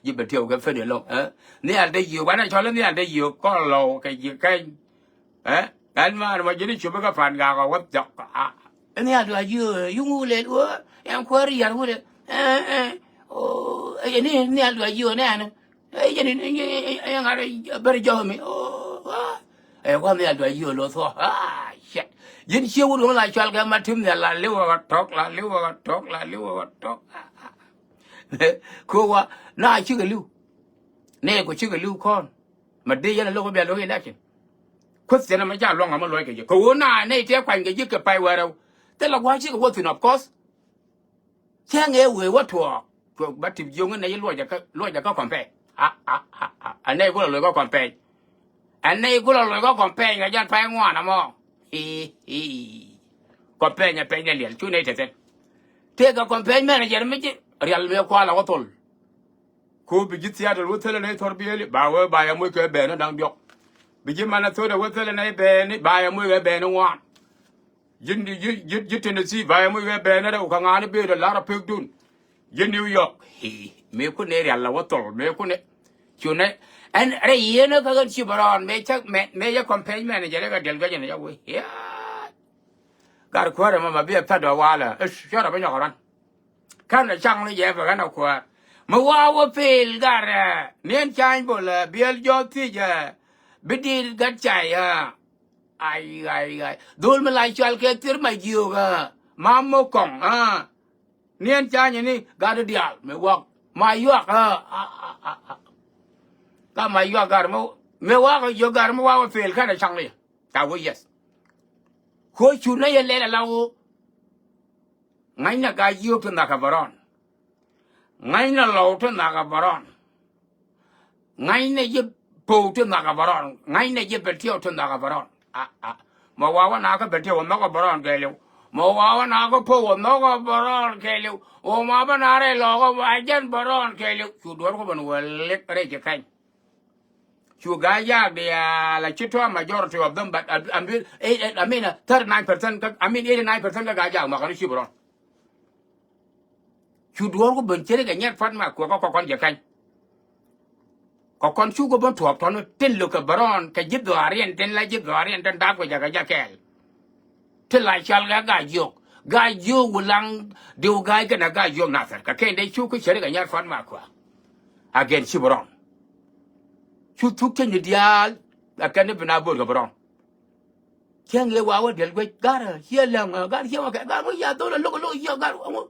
Ji̱ bɛ tiɛw kɛ pen ɛlɔ̱ŋ. Nhial te yio̱o̱k wanɛ cɔl ɛ nhial te yio̱o̱k kɔn lɔw kɛ ji̱ kɛny. Ɛ ɛn maar mɔ ji̱n i̱ cup ikä pan gak ɔ wä jɔk. Ɛ nhial duac yio̱o̱k yuŋ wulel wä ɛn kuäär yar wulɛ. Ɛ ɛ ɛ ni nhial duac yio̱o̱k nɛɛni. Ɛ yɛn in ɛ ŋa̱r ɛ bär jɔk mi. Ɛ wä nhial duac yio̱o̱k lo thuɔ̱k. Ji̱n cie wut ɣöö la cual kɛ ma tim nhial la li̱w ɛ ɣä tɔ̱k la li̱w ɛ ɣä tɔ̱k la li̱w ɛ ɣä tɔ̱k. Ko̱ wa na cikɛ li̱w. Nɛ kɔ cikɛ li̱w kɔn. Ma dee yɛn a lo̱k bia lo̱k election. Question ɛmɛ ca luaŋ amä luɔc kɛ jɛ kɛ ɣöö na nɛy tëë kuany kɛ ji̱ kɛ pay wɛrɛw. Thilɛ gua̱a̱c cikɛ wä thi̱n of course. Cäŋ ëë wëë wä tuɔɔk. Tuɔɔk ba tip jiöŋ in nɛy luɔcɛ kä luɔcɛ kä kɔmpɛny. A a a a nɛy kulɛ loc kä kɔmpɛny. Ɛ nɛy kulɛ loc kä kɔmpɛny kɛ jɛn pay ŋuan amɔ. Ii ii. Kɔmpɛny ɛ pɛny ni liɛl cu nɛy te thi̱n. Tëëkɛ kɔmpɛny mɛn ɛ jɛn mi ji̱ rial mi kual a wä thol. Ko bi ji̱ Seattle wä thilɛ nɛy thɔr biɛli, ba wee ba yɛ moc kɛ bɛɛni da̱ŋ diɔ̱k. Bi ji̱ Minnesota wä thilɛ nɛy bɛɛni, ba yɛ moc kɛ bɛɛni ŋuan. Ji̱, ji̱, ji̱, ji̱ Tennessee ba yɛ moc kɛ bɛɛni rɛw kɛ ŋa̱a̱ni bëë dee lar a pekdun. Ji̱ New York, hii, mëë kun nɛ rial la wä thol, mëë kun nɛ. Cu nɛ, ɛn rɛy yieenä kä ɣän ci bɛ rɔɔn, mëë cä, mëë, mëë cä campaign manager kɛ diɛl gɛcɛ nɛ cä wee, yaa. Gar kuäärɛ mɔ ma bi ɛ pɛt dɔ̱ walɛ, i̱ cuɔrɛ bä nyɔk rɔn. Kɛn ɛ caŋ ni jɛ pɛ kɛn ɛ kuäär. Mi wa wä pil garɛ, niɛn ca̱ny bolɛ, biɛl jɔth thiecɛ, bi diit gat cay ɛ. Ay, ay, ay. Dhol mi la cual kɛ thir ma jiök ɛ, ma mok kɔŋ ɛ. Niɛn ca̱ny ni gat diaal mi wak ma yuak ɛ. Ka ma yuak gar mi, mi wak ɛ jiök gar mi wa wä pil kɛn ɛ caŋ ni. Ca wee yes. Ko cu nɛ yɛ lɛl ala woo. Ŋa̱cnɛ Gaa-jiök ti nhɔakä bɛ rɔɔn. Ŋa̱cnɛ Lɔw ti nhɔakä bɛ rɔɔn. Ŋa̱cnɛ ji̱ Pow ti nhɔakä bɛ rɔɔn. Ŋa̱cnɛ ji̱ Bɛltiɛw ti nhɔakä bɛ rɔɔn. A, a. Mɛ wa̱a̱ wä nakä Bɛltiɛw wä nhɔakä bɛ rɔɔn kɛɛliw. Mɛ wa̱a̱ wä nakä Pow wä nhɔakä bɛ rɔɔn kɛɛliw. Wä ma bä na rɛy Lɔkä wä jɛn bɛ rɔɔn kɛɛliw. Cu duɔ̱ɔ̱r ku ben wä lik rɛy ci kɛny. Cu Gaa-jaak diaal a ci tɔ̱ majority of them, but I, I mean, eh, eh, I mean, uh, thirty-nine percent kä, I mean, eighty-nine percent kä Gaa-jaak nhɔakä ni ci bɛ rɔɔn. Cu duɔ̱ɔ̱r ku ben ce̱tkɛ nyɛr Puɔt Makuɛ kä kɔkɔn jɛ kɛny. Kɔkɔn cukɛ ben tuɔɔk tɔ̱ni tin lo̱kɛ bɛ rɔɔn kɛ ji̱ dhɔaariɛn tin la ji̱ dhɔaariɛn tin da̱k kɛ jɛ kɛ jɛ kɛɛl. Ti la cɔal kɛ Gaa-jiök. Gaa-jiök Wulaŋ Diw Ga̱a̱c kɛnɛ Gaa-jiök Nathɛr kɛ kɛn dee cuk kä cäri kɛ nyar Puɔt Makuɛ. Again ci bɛ rɔɔn. Cu thuk cäny ni diaal. Ɛ kɛn ni bi na bo̱o̱r kɛ bɛ rɔɔn. Cäŋ yɛ wa wä diɛl guec garɛ ciɛ lɛŋ ɛ garɛ ciɛ wä kɛ garɛ wä ya dhol ɛ lo̱k ɛ lo̱k ciɛ garɛ wä ŋu.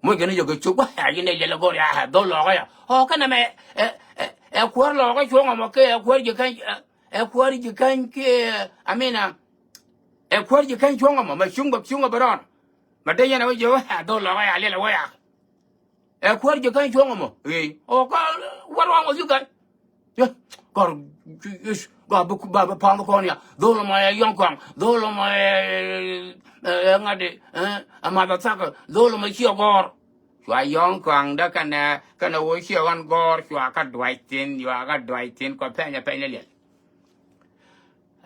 Moc kɛn ni yɛ kɛ cuk wä ɛ yi nɛ yɛl ɛ go̱r ya ɛ dhol lɔɔkä ya. Ɔ kɛn nɛmɛ ɛ ɛ ɛ kuäär lɔɔkä cuɔ̱ŋ ɔmɔ kɛ ɛ kuäär ji̱ kɛny ɛ. Ɛ kuäär ji̱ käny kiɛ, I mean, ɛ kuäär ji̱ käny cuɔ̱ŋ ɛmɔ, mɛ cuŋ bɛ cuŋ ɛ bɛ rɔɔn. Mɛ dee yɛn ɛ wä jiɛ wä ɛ dhol lɔkä ya liɛl ɛ wä ya. Ɛ kuäär ji̱ käny cuɔ̱ŋ ɛmɔ. Ëë, ɔ kä, what wrong with you guys? Gɔr, gɔr bi ba bi pa̱a̱n kɔn ya. Dhol ɛmɔ ɛ yɔ̱ŋ kɔaŋ, dhol ɛmɔ ɛ ɛ ŋa̱t di, ɛ math ɛ thak, dhol ɛmɔ ciɛ gɔr. Cua yɔ̱ŋ kɔaŋ dä kɛnɛ kɛnɛ wä ciɛ ɣɔn gɔr cua kä duac thi̱n, cua kä duac thi̱n kɔ pɛny ɛ pɛny ni liɛl.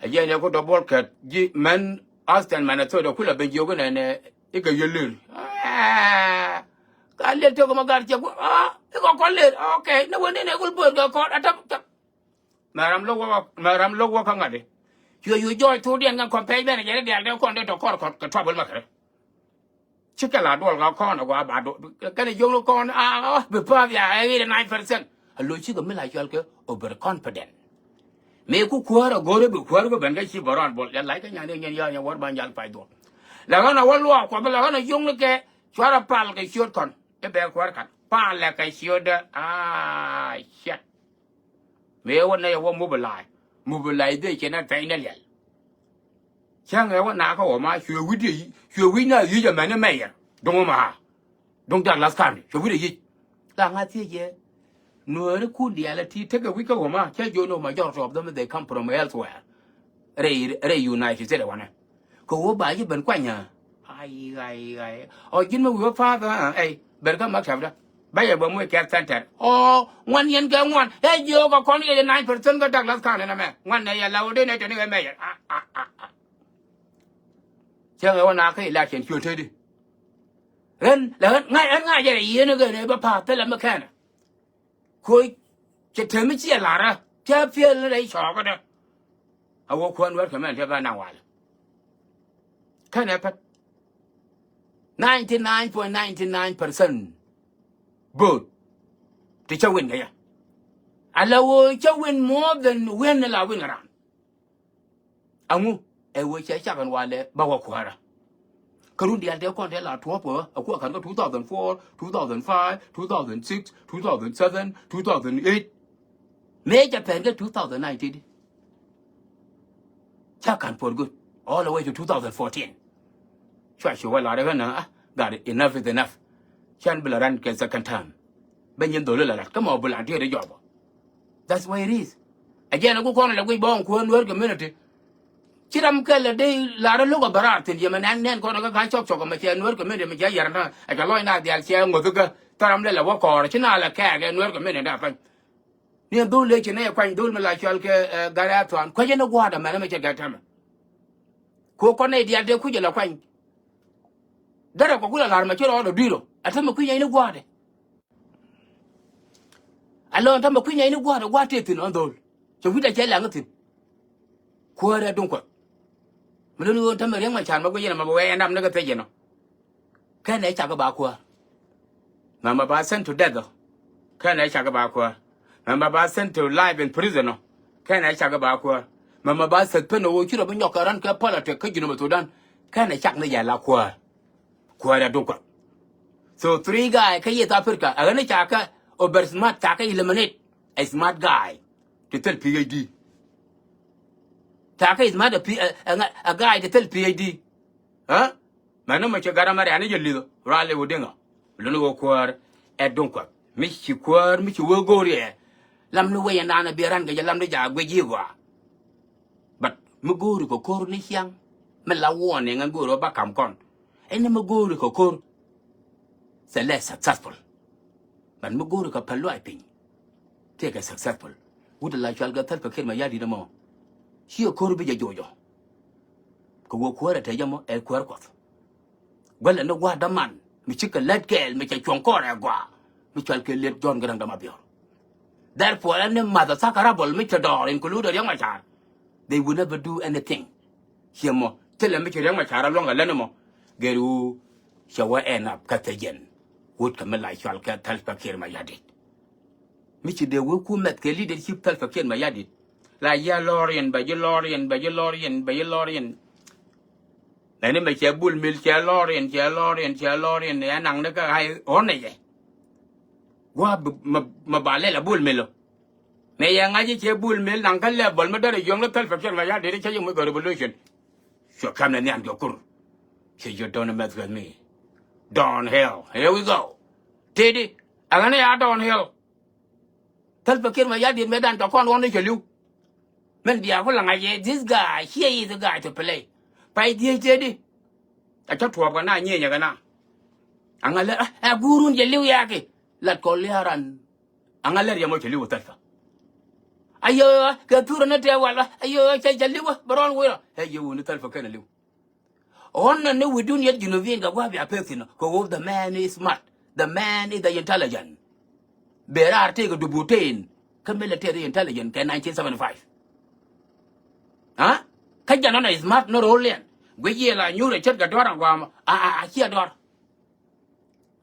Ɛ jɛn yɛ ku dɔ̱ buɔl kɛ ji̱ mɛn Austin, Minnesota, kulɛ ben jiök inɛnɛ ikɛ yɛ lër. Ka lër tök mɛ gar cɛ ku ikɛ kɔn lër. Okay, ni wen inɛ kul bo̱o̱r kɛ kɔn a täp täp. Mɛ ram lo̱k wä, mɛ ram lo̱k wä kä ŋa̱t i̱. Cuɛ yu jɔɔc thokdiɛn kɛ kɔn pɛc bɛn a jɛ ri diaal dee kɔn dee tɔ kɔr kɔn kɛ trouble mɛ kɛ rɛ. Cikɛ la duɔl ka kɔn a gua ba duɔl kɛn a jiökni kɔn a bi pa̱a̱th ya ɛ eighty nine percent. A lo̱c cikɛ mi la cɔal kɛ overconfident. Mëë ku kuäär a go̱r a bi kuäär ku ben kä ci bä rɔɔn bol ya lac kä nyan ni nyin ya nyɛ wär ba nyal pay duɔl. La ɣän a wä luaak kuɔth la ɣän a jiökni kɛ cuarɛ pal kɛ ciöt kɔn i̱ bɛ kuäär ka̱n pal lɛ kɛ ciötdä a ciɛt. Mëë wä nɛy a wä mobilize. Mobilization ɛ pɛy ni liɛl. Cäŋ ɛ wä nakä wä ma cuɛ wi̱cdɛ cuɛ wi̱c na yic ɛmɛn ni mɛyɛr. Duŋ wä ma ha. Duŋ Douglas County cuɛ wi̱cdɛ yic. La ŋa̱ thiec yɛ. Nuääri kun diaal ɛ ti tekɛ wi̱c kä wä ma cä jo̱o̱n wä majority of them they come from elsewhere. Rɛy rɛy United States wanɛ. Kɛ ɣöö ba ji̱ ben kuany ɛ. Ay, ay, ay. Ɔ ji̱n mi wi̱i̱ wä pa̱a̱th ɛ, ɛy, ber kä maktabda. Bä yɛ bä muc kɛ center. Ɔ, ŋuan yɛn kɛ ŋuan. Ɛ jiök ɔ kɔn yɛ nine percent kä Douglas County nɛmɛ. Ŋuan nɛ yɛ la wä dee nɛ tɛni kɛ mɛ yɛ. A, a, a, a. Cɛ ɣɛ wä na kä election ciöl tëëdi. Ɣän, la ɣän, ŋa̱c, ɣän ŋa̱c jɛ rɛ yieen ɣän ɛ bä pa̱a̱th thilɛ mi kɛnɛ. Koc cɛ temi ciɛ larä cɛ piɛl ni rɛy cɔɔkädä. A wä kuäär Nuäär kɛ mɛn cɛ bä naŋ walɛ. Kɛnɛ pɛt ninety nine point ninety nine percent vote ti cä win kɛ yɛ. A la wä cä win more than win ni la win kɛ ran. Aŋu ɛ wee cɛ cak ɛn walɛ bä wä kuäärä. Kä run diaal tëë kɔn tëë la tuɔ̱ɔ̱p ɛ kuɛ ka̱n kä two thousand four, two thousand five, two thousand six, two thousand seven, two thousand eight. Mëë cɛ pɛn kä two thousand nineteen. Ca ka̱n for good all the way to two thousand fourteen. Cua ci wä lar ɛ ɣän a gat enough is enough. Can bi la ran kɛ second term. Bɛ nyin dholi la lat kä mɔ bi la diet jɔbɔ. That's why it is. A jɛn a ku kɔn la guic bä ɔŋ kuäär Nuäär community. Ci ram kɛl a dee lar a lo̱k a bä raar thi̱n yɛ mɛ nɛn nɛn kɔn a kä ga̱ cɔk cɔk a mɛ cɛ Nuäär community mɛ cɛ yɛr na a cɛ lɔc na dhial cɛ ŋoth kä Thɔram lɛ lɛ wä kɔɔr ci na lɛ kɛɛk ɛ nuɛɛr kɛ min in da pany. Ni dhul leci ni kuany dhul mi la cual kɛ, eh, Gari Athuan. Kuecɛ ni gua̱a̱dɛ mɛn mi cɛ gɛ tɛmɛ. Ko kɔn ni dial de kucɛ la kuany. Derɛ kɔ gulɛ lar mɛ ci rɔɔdɛ dui̱rɔ. Ɛ tɛmɛ kui̱ nyɛ ni gua̱a̱dɛ. Ɛ lɔn tɛmɛ kui̱ nyɛ ni gua̱a̱dɛ gua̱a̱ tëë thi̱n ɔn dhol. Cɛ wi̱cdɛ cɛ laŋ thi̱n. Kuäär ɛ duŋ kuɔth. Mi luni ɣöö tɛmɛ Riɛk Macar mɛ guic yɛn ɛmɛ bɛ wee ɛn dam ni kɛ thiec yɛn ɔ. Kɛnɛ cakɛ ba kuäär. Mɛmɛ ba sent to death ɔ. Kɛnɛ cakɛ ba kuäär. Mɛmɛ ba sent to life in prison ɔ. Kɛnɛ cakɛ ba kuäär. Mɛmɛ ba suspend ɔ ɣöö ci rɔ bi nyɔk kɛ run kɛ politic kä Junub Thudan. Kɛnɛ cak ni yɛ la kuäär. Kuäär ɛ duŋ kuɔth. So three guy kä East Africa ɛ ɣän ni cakɛ over smart cakɛ eliminate a smart guy. Ti thil PhD. Cakɛ smart a, P- a, a, a guy ti thil PhD. Ɛ? Mɛn ni mɛ ci gat amɛ riani jɛ li̱th rali wä diŋä. Luni wä kuäär ɛ duŋ kuɔth mi ci kuäär mi ci wä go̱o̱ri ɛ. Lam ni wecɛ naan ɛ biɛ ran kɛ jɛ lam ni jaak guic yi gɔaa. But mi go̱o̱ri kɛ ko̱r ni ciaŋ mi la warning ɛn go̱o̱ri wä ba kam kɔn. Ɛn ni mi go̱o̱ri kɛ ko̱r. Thɛ lɛ successful. But mi go̱o̱ri kɛ pɛl luaac piny. Tëëkɛ successful. Wut la cual kɛ Salva Kiir Mayardit ɛmɔ. Ciɛ ko̱r bi jɛ joc ɔ. Kɛ wä kuäär ɛ te jɛ mɔ ɛ kuäär kuɔth. Guäl ɛn ni gua̱a̱r däman mi cikɛ lät kɛɛl mi cɛ cuɔ̱ŋ kɔɔr ɛ gɔaa. Mi cual kɛ liet John Garang de Mabior. Therefore ɛn ni math ɛ thakä rabol mi cɛ dɔɔr include Riɛk Macar. They will never do anything. Ciɛ mɔ thilɛ mi ci Riɛk Macar ɛ luɔ̱ŋ ɛ lät ni mɔ. Gɛr wu cɛ wä ɛn ap kä thɛ jɛn. Wut kɛ mi la cual kɛ Salva Kiir Mayardit. Mi ci dee wee ku mɛth kɛ leadership Salva Kiir Mayardit. La yɛ lɔr yɛn bɛ ji̱ lɔr yɛn bɛ ji̱ lɔr yɛn bɛ ji̱ lɔr yɛn. Nɛni mɛ cɛ Bol Mel cɛ lɔr yɛn cɛ lɔr yɛn cɛ lɔr yɛn yɛ naŋ ni kä ɣa̱c ɣɔn nɛ jɛ. Gua̱a̱ mɛ ba lɛl a Bol Mel ɔ. Mɛ yɛ ŋa̱c cɛ Bol Mel naŋ kä level mi derɛ yɔ̱ŋ ni Salva Kiir Mayardit cɛ yɛ muc kɛ revolution. Cuɛ ka̱m nɛ nhiam jɔkur. Cɛ you don't mess with me. Downhill. Here we go. Tëëdi. Ɛ ɣän ni ya downhill. Salva Kiir Mayardit mëë dan tɔ kɔn ɣɔn ni cɛ li̱w. Min bia ku laŋ a yɛ this guy, here is the guy to play. Pay dhiec tëëdi. A cä tuɔɔp kɛ na nyieenyɛ kɛ na. Aŋa lɛ ɛ guurun cɛ li̱w yakɛ. Lat kɔ liaran. Aŋa lɛ riɛm ɔ cɛ li̱w Salva. Ayö kɛ thurä ni tɛɛ wal ayö cɛ cɛ li̱w bɛ rɔn wurɔ. Ɛ yɛ wuni Salva kɛn a li̱w. Ɣɔn nɔ ni wi̱dun yet Junubin kɛ gua̱a̱p ya pek thi̱n kɛ ɣöö the man is smart. The man is the intelligent. Bee raar tëëkɛ dubu ten kä military intelligent kɛ nineteen seventy five. Kä jɛn ɣɔn ɛ smart ni ro̱o̱l liɛn guic yiëë la nyuur ɛ ce̱tkɛ duaar ɛn gua̱a̱m a a a ciɛ duaar.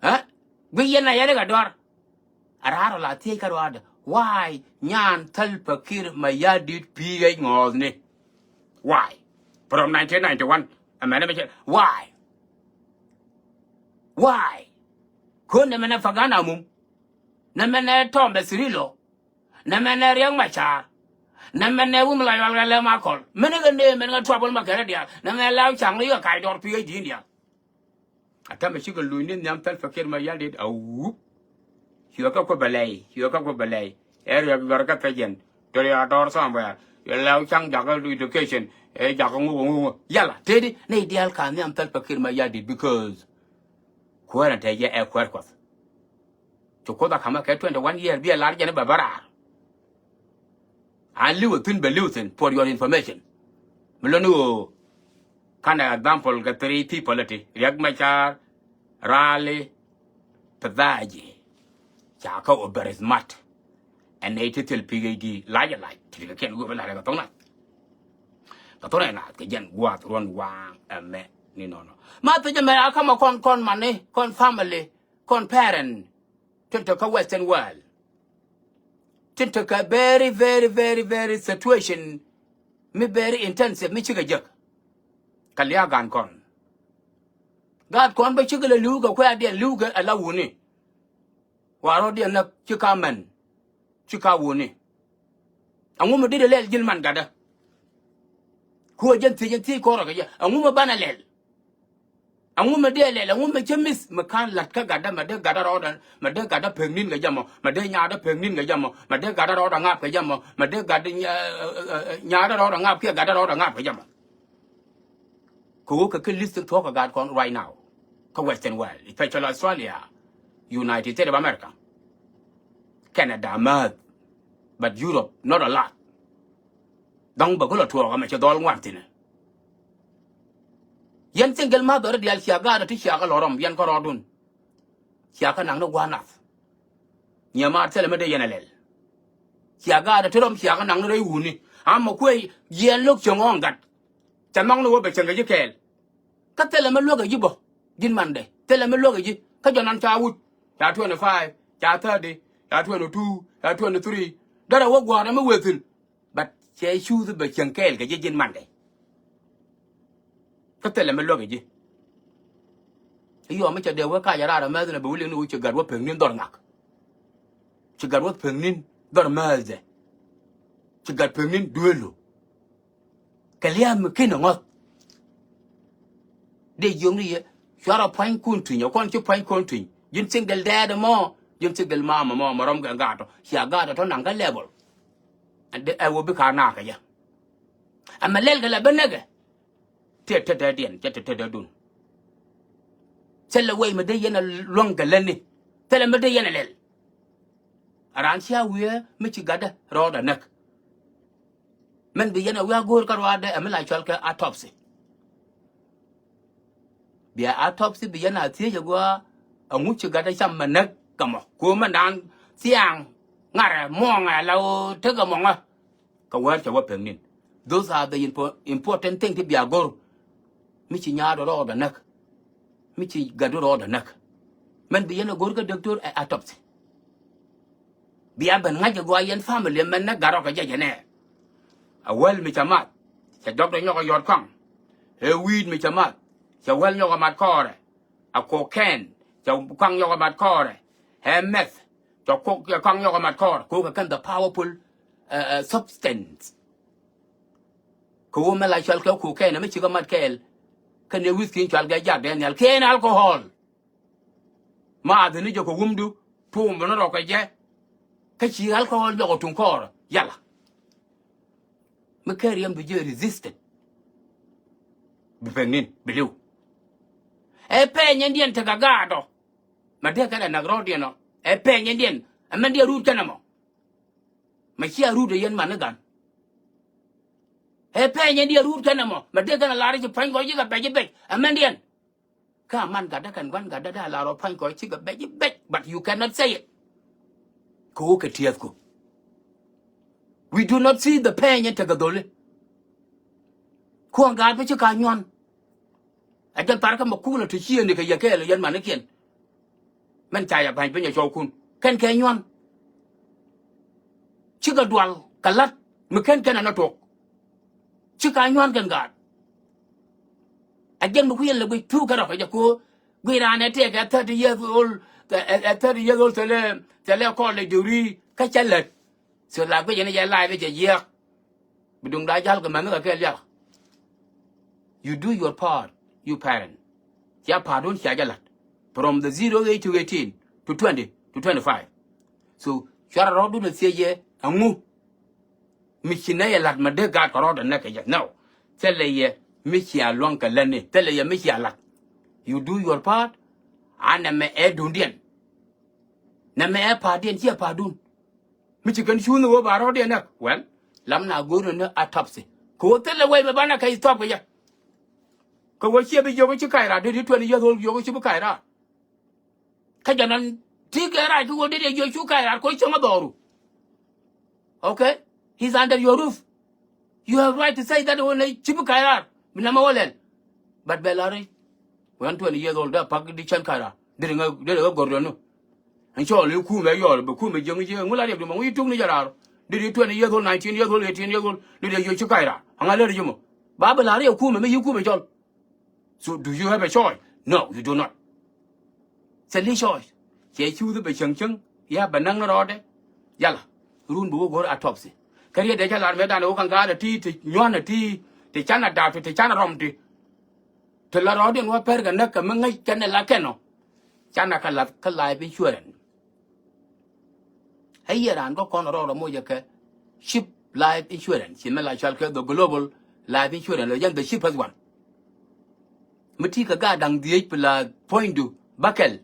Ɛ guic yɛn a yɛn ikɛ duaar. A raar ɔ la thiec kä ruaadɛ why nyan Salva Kiir Mayardit pi̱i̱ ɣɛc ŋɔɔthni. Why? From nineteen ninety one ɛmɛnɛ mi cɛ why? Why? Ko̱n nɛmɛnɛ Pagana Mum, nɛmɛnɛ Tɔmbɛ Cirilo, nɛmɛnɛ Riɛk Macar, nɛmɛnɛ wum la yual kɛ lɛ ma kɔl mɛnɛ kɛ nee mɛn kɛ trouble ma kɛrɛ diaal nɛmɛnɛ la caŋ ni kɛ kac dɔr pi̱i̱ ɣɛc di̱i̱n diaal. A tämɛ cikɛ luny ni nhiam Salva Kiir Mayardit a wup. Cuɛ kä kuɛ bɛ lɛy cuɛ kä kuɛ bɛ lɛy. Ɛ riɛk yuɔr kä pecɛn. Tɔri a dɔɔr somewhere. Yɛ lɛw caŋ jakä education ɛ jakä ŋuk ŋuk. Yala tëëdi nɛy diaal ka nhiam Salva Kiir Mayardit because kuäär ɛn te yɛ ɛ kuäär kuɔth. Cu Kuoth a ka̱mä kɛ twenty one year bi ɛ lar jɛn i̱ bɛ bä raar. A li̱w ɛ thi̱n bɛ li̱w thi̱n for your information. Mi lo̱ni ɣöö kanɛ example kɛ three people ɛ ti Riɛk Macar, Rali, Pethaaji. Ca kä over smart. Ɛn nɛy ti thil PhD lac ɛ lac ti kɛ kiɛn go̱o̱p ɛ lac kɛ tho̱k nath. Kɛ tho̱k nath kɛ jɛn gua̱a̱th ruɔ̱n waaŋ ɛmɛ ni nɔnɔ. Ma thiec ɛmɛ a ka̱mä kɔn kɔn mani kɔn family kɔn parent. Tin te kä Western world. Tin te kä very very very very situation mi very intensive mi cikɛ jek. Kɛ lia̱a̱ gan kɔn gaat kɔn bä cikɛ lɛ li̱w kɛ kuɛ̈ɛ̈diɛn li̱w kɛ ala wuni. Wa rɔ̱diɛn näk ci ka mɛn ci ka wuni. Aŋu mi dit ɛ lɛl ji̱n man gatdä. Kuɔ jɛn thiec jɛn thiec kɔrɔ kɛ jɛ aŋu mi banɛ lɛl. Aŋu mɛ dee lɛl aŋu mɛ cä mi̱th mɛ ka̱n la̱t kä gatdä mɛ dee gatdä rɔɔdä mɛ dee gatdä pek ni̱n kɛ jɛ mɔ mɛ dee nyaatdä pek ni̱n kɛ jɛ mɔ mɛ dee gatdä rɔɔdä ŋaap kɛ jɛ mɔ mɛ dee gatdä nyaatdä rɔɔdä ŋaap kiɛ gatdä rɔɔdä ŋaap kɛ jɛ mɔ. Kɛ ɣöö kɛ kɛ list thuɔ̱k kɛ gaat kɔn right now kä Western world especially Australia. United States of America, Canada määth, but Europe not a lot. Dɔ̱ŋ bɛ kulɛ tuɔɔk ɛmɛ cɛ dhɔl ŋuan thi̱n. Yɛn single mother diaal cia gaat ɛ ti cia kɛ lɔ rɔm yɛn kärɔɔdun. Cia kɛ naŋ ni gua̱a̱r nath. Nyimaar thilɛ mi dee yɛn ɛ lɛl. Cia gaat ɛ ti rɔm cia kɛ naŋ ni rɛy wuni. Amɛ kuëë jiɛɛn lo̱k cieŋ ɣɔ̱ɔ̱ŋ gat. Ca nhɔk ni wä bɛ cieŋ kɛ ji̱ kɛɛl. Kä thilɛ mi luäk ɛ ji̱ bä ji̱n Monday. Thilɛ mi luäk ɛ ji̱ kä jɔnan ca wi̱c. Ca twenty five, ca thirty, ca twenty two, ca twenty three. Derɛ wä gua̱a̱r ɛmɛ wëë thi̱n. But cɛ cuuth bɛ cieŋ kɛɛl kɛ ji̱ ji̱n Monday. Kä thilɛ mi luäk ɛ ji̱. I̱ yɔm mi cɛ dee wee kac a raar a mɛth ni bɛ wi̱li̱ ni wi̱c ci gat wä pek ni̱n dhɔr ŋak. Ci gat wä pek ni̱n dhɔr määthdɛ. Ci gat pek ni̱n duëëlu. Kɛ lia̱a̱ mi kin ɛ ŋɔ̱th. Dee jiökni yɛ cuarɛ pua̱nykun tui̱ny ɛ kɔn ci pua̱nykun tui̱ny. Ji̱n single dad ɛmɔ, ji̱n single mom ɛmɔ mɛ rɔm kɛ gaat tɔ cia gaat tɔ naŋ kä level. Ɛn dee ɛ wä bi ka̱a̱k naak kɛ jɛ. Ɛmɛ lɛl kɛ lɛ bä näkɛ. Tiɛ tetdädiɛn cɛ tetdädun. Thilɛ wec mi dee yɛn a luäŋ kɛ lätni. Thilɛ mi dee yɛn a lɛl. A raan cia wiee mi ci gatdä rɔɔdɛ näk. Mɛn bi yɛn a wiee a go̱o̱r kä ruaadɛ ɛ mi la cɔal kɛ autopsy. Bia autopsy bi yɛn a thiec a gua̱a̱. Ɛŋu ci gatdä cam mɛ näk kɛ mɔ kuɔ̱mɛ naan thiaŋ ŋarɛ muɔ̱ɔ̱ŋɛ la ɣöö tekɛ mɔŋä. Kɛ wäär cɛ wä pek ni̱n. Those are the impo- important thing ti bia go̱r. Mi ci nyaadu rɔɔdɛ näk. Mi ci gatdu rɔɔdɛ näk. Mɛn bi yɛn a go̱r kä doctor ɛ autopsy. Bia ben ŋa̱c a gua̱a̱ yɛn family mɛn näk gat rɔ kɛ jɛ jɛ nɛ. A wäl mi cɛ math cɛ jɔkdɛ nyɔk a yɔt kɔaŋ. Ɛ wi̱i̱t mi cɛ math cɛ wäl nyɔk a mat kɔɔrɛ. A cocaine cɛ kɔaŋ nyɔk a mat kɔɔrɛ. Ɛ meth cɛ kɔaŋ nyɔk a mat kɔɔrɛ. Kɛ wä kɛ kɛn the powerful substance. Kɛ wä mɛ la cɔal kɛ cocaine mi cikɛ mat kɛɛl. Kɛn ɛ whisky in cɔal kɛ Jack Daniel kɛn alcohol. Maath ni jɛ kɛ wumdu tuum bä ni rɔ kɛ jɛ. Kä ci alcohol jɔk ɛ tuŋ kɔɔrɛ yala. Mi kɛ riɛm bi jɛ resisted. Bi pek ni̱n bi li̱w. Ɛ pɛɛny ɛn diɛn tekɛ gaatɔ. Mɛ dee kɛn ɛ nak rɔɔdiɛn ɔ ɛ pɛɛny ɛn diɛn. Ɛmɛn diɛ ruut kɛn ɛmɔ. Mɛ cia ruut ɛ yɛn man ni gan. Ɛ pɛɛny ɛn diɛ ruut kɛn ɛmɔ mɛ dee kɛn ɛ lar ci pua̱ny kɔ cikɛ bɛc i̱ bɛc ɛmɛn diɛn. Kä a man gatdä kɛn gua̱n gatdä dee a lar ɔ pua̱ny kɔ cikɛ bɛc i̱ bɛc but you cannot say it. Kɛ wä kɛ tiɛthku. We do not see the pɛɛny ɛn tekɛ dholi. Kuɔ̱ŋ gaat bi ci ka nyuan. Ɛ jɛn thar kä mɛ kuknɛ ti ciëëni kɛ yɛ kɛɛl yɛn manikiɛn. Mɛn ca yɛ ba̱ny piny ɛ cɔwkun kɛn kɛ nyuan. Cikɛ dual kɛ la̱t mi ken kɛn ɛn ɛ tuɔk. Ci ka nyuan kɛn gaat. Ɛ jɛn mi ku yɛn lɛ guic thuk kɛ rɔ kɛ jɛ ko̱o̱r guic raan ɛ tëëkɛ thirty years old. Ɛ thirty years old thilɛ thilɛ kɔl lɛ degree kä cä lät. So la guic ɛn jɛ live jɛ yiɛk. Bi duŋda jal kɛ mɛn kɛ kɛ liak. You do your part, you parent. Cia pa̱a̱tdun cia jɛ la̱t. From the zero age to eighteen to twenty to twenty-five. So cuarɛ rɔɔdun ɛ thiec yɛ ɛŋu. Mi ci nɛ yɛ la̱t ma dee gaat kɛ rɔɔdɛ nɛ kɛ jɛ nɛw. Thilɛ yɛ mi cia luäŋ kɛ lätni thilɛ yɛ mi cia la̱t. You do your part. A nɛmɛ ɛ duŋdiɛn. Nɛmɛ ɛ pa̱a̱tdiɛn ciɛ pa̱a̱tdun. Mi ci kɛn cuuth ni ɣöö ba rɔ̱diɛn näk. Well, lam na go̱o̱r ni ni autopsy. Kɛ ɣöö thilɛ wec mi banɛ kɛ thuɔ̱p kɛ jɛ. Kɛ ɣöö ciɛ bi jiök ci kac raar dee di twenty years old jiök ci bi kac raar. Kä jɛ nɔn ti kɛ raar ki ɣöö dee di jiök cu kac raar kɛ ɣöö cieŋ a dhɔru. Okay? He's under your roof. You have right to say that ɣöö nɛ ci bi kac raar bi nɛmɛ wä lɛl. But bɛ la̱r i̱ ɣän twenty years old dee pak di cɛn kac raar. Dee di ŋä dee di ŋä gɔ̱r dɔ̱nu. Ɛn cɔɔl i̱ kumɛ yɔɔl bɛ kumɛ jiäŋ jiäŋ ŋu la riɛk di mɔ ŋu ci tuk ni jɛ raar. Dee di twenty years old, nineteen years old, eighteen years old dee di jiök ci kac raar. Aŋa lät ji̱ mɔ ba bɛ la̱r i̱ ɛ kumɛ mi yi kumɛ cɔl. So do you have a choice? No, you do not. Thilɛ choice. Cɛ cuuth bɛ cäŋ cäŋ ya bɛ näk ni rɔɔdɛ. Yala run bi wä go̱r autopsy. Kä riet dee cä lar mëë danɛ wä ka̱n gaatdɛ ti ti nyuanɛ ti ti canɛ daap ti ti canɛ rɔm ti. Ti la rɔɔdiɛn wä pɛr kɛ näk kɛ mi ŋäc kɛn ɛ la kɛn ɔ. Canɛ kɛ lath kä life insurance. Ɛ yɛ raan kä kɔn rɔɔdɛ mocɛ kɛ cheap life insurance ci mɛ la cual kɛ the global life insurance lɔ yɛn the cheapest one. Mi ti kɛ gaat da̱ŋ dhieec pi la puɔ̱nydu bäkɛl.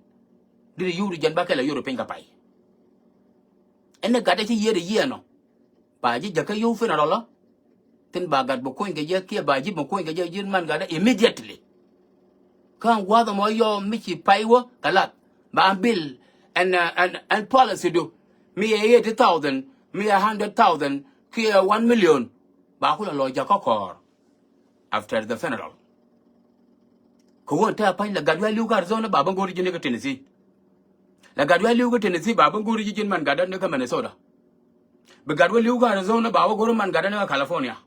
Diri yuri jɛn ba kɛl a yuri piny ka pay. Ɛn ni gat ɛ ci yiëëd ɛ yiëë nɔ. Ba ji̱ jäkä yio̱w funeral ɔ. Thin ba gat bi kuny kɛ jɛ kiɛ ba ji̱ bi kuny kɛ jɛ ji̱n man gat ɛ immediately. Kä ɛn gua̱a̱th ɛmɔ yɔ mi ci pay wä kɛ lath ba ɛn bill ɛn, ɛn, ɛn policy du. Mi ɛ eighty thousand, mi ɛ hundred thousand kiɛ one million. Ba kulɛ lɔ jäkä kɔɔr after the funeral. Kɛ ɣöö te a pa̱ny la gat wi̱i̱ a li̱w kä Arizona ba bä go̱o̱ri ji̱ ni kä Tennessee. La gat wi̱i̱ a li̱w kä Tennessee ba bä go̱o̱ri ji̱ ji̱n man gatdä ni kä Minnesota. Bi gat wi̱i̱ a li̱w kä Arizona ba wä go̱o̱ri man gatdä ni kä California.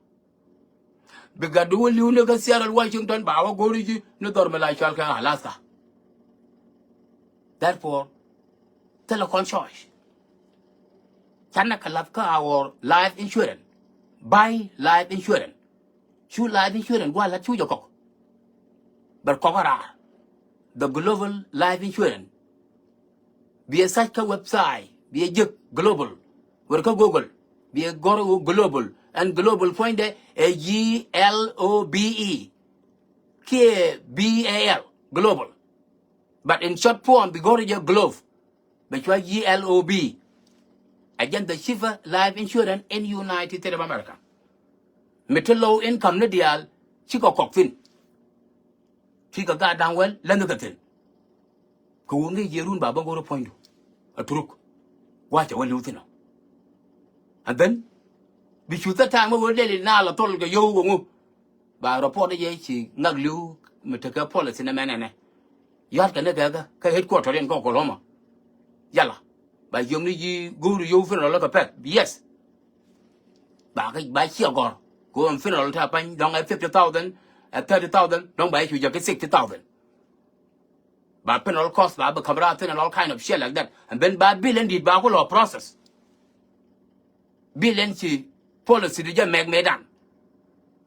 Bi gat wi̱i̱ a li̱w ni kä Seattle, Washington ba wä go̱o̱ri ji̱ ni dhɔr mi la cɔal kɛ Alaska. Therefore, thilɛ kɔn choice. Canɛ kɛ lath kä our life insurance. Buy life insurance. Cu life insurance gua̱a̱th la̱t cu jɛ kɔk. Bɛ kɔk a raar. The global life insurance. Bi ɛ search kä website, bi ɛ jek global. Wër kä Google, bi ɛ gɔr ɣöö global. Ɛn global puɔ̱nydɛ ɛ G L O B E. Kiɛ B A L, global. But in short form, bi gɔr jɛ globe. Bɛ cua G L O B. A jɛn the cheaper life insurance in United States of America. Mi te low income ni diaal cikɛ kɔk thi̱n. Cikɛ gaat da̱ŋ wäl länh kɛ thi̱n. Kɛ ɣöö ŋi̱i̱c yɛ run ba bä go̱r puɔ̱nydu. A turuk. Wa̱cɛ wä li̱w thi̱n ɔ. And then bi cu thä ta̱a̱ŋ mi ɣöö lɛl i̱ naal a thol kɛ yio̱w kɛ ŋu. Ba report jɛ ci ŋak li̱w mi tekɛ policy ni mɛn ɛnɛ. Ya̱t kɛ ni kɛ kä headquarter in kä Oklahoma. Yala ba yom ni ji̱ go̱o̱ri yio̱w funeral kɛ pɛth. Yes. Ba kä ba ciɛ gɔr. Kɛ ɣöö ɛn funeral te a pa̱ny dɔ̱ŋ ɛ fifty thousand, ɛ thirty thousand, dɔ̱ŋ ba cu jɛ kä sixty thousand. Ba funeral cost ba bi ka̱m raar thi̱n and all kind of shit like that. And then ba bill in di̱t ba ku lɔ process. Bill in ci policy di jɛ mɛk mëëdan.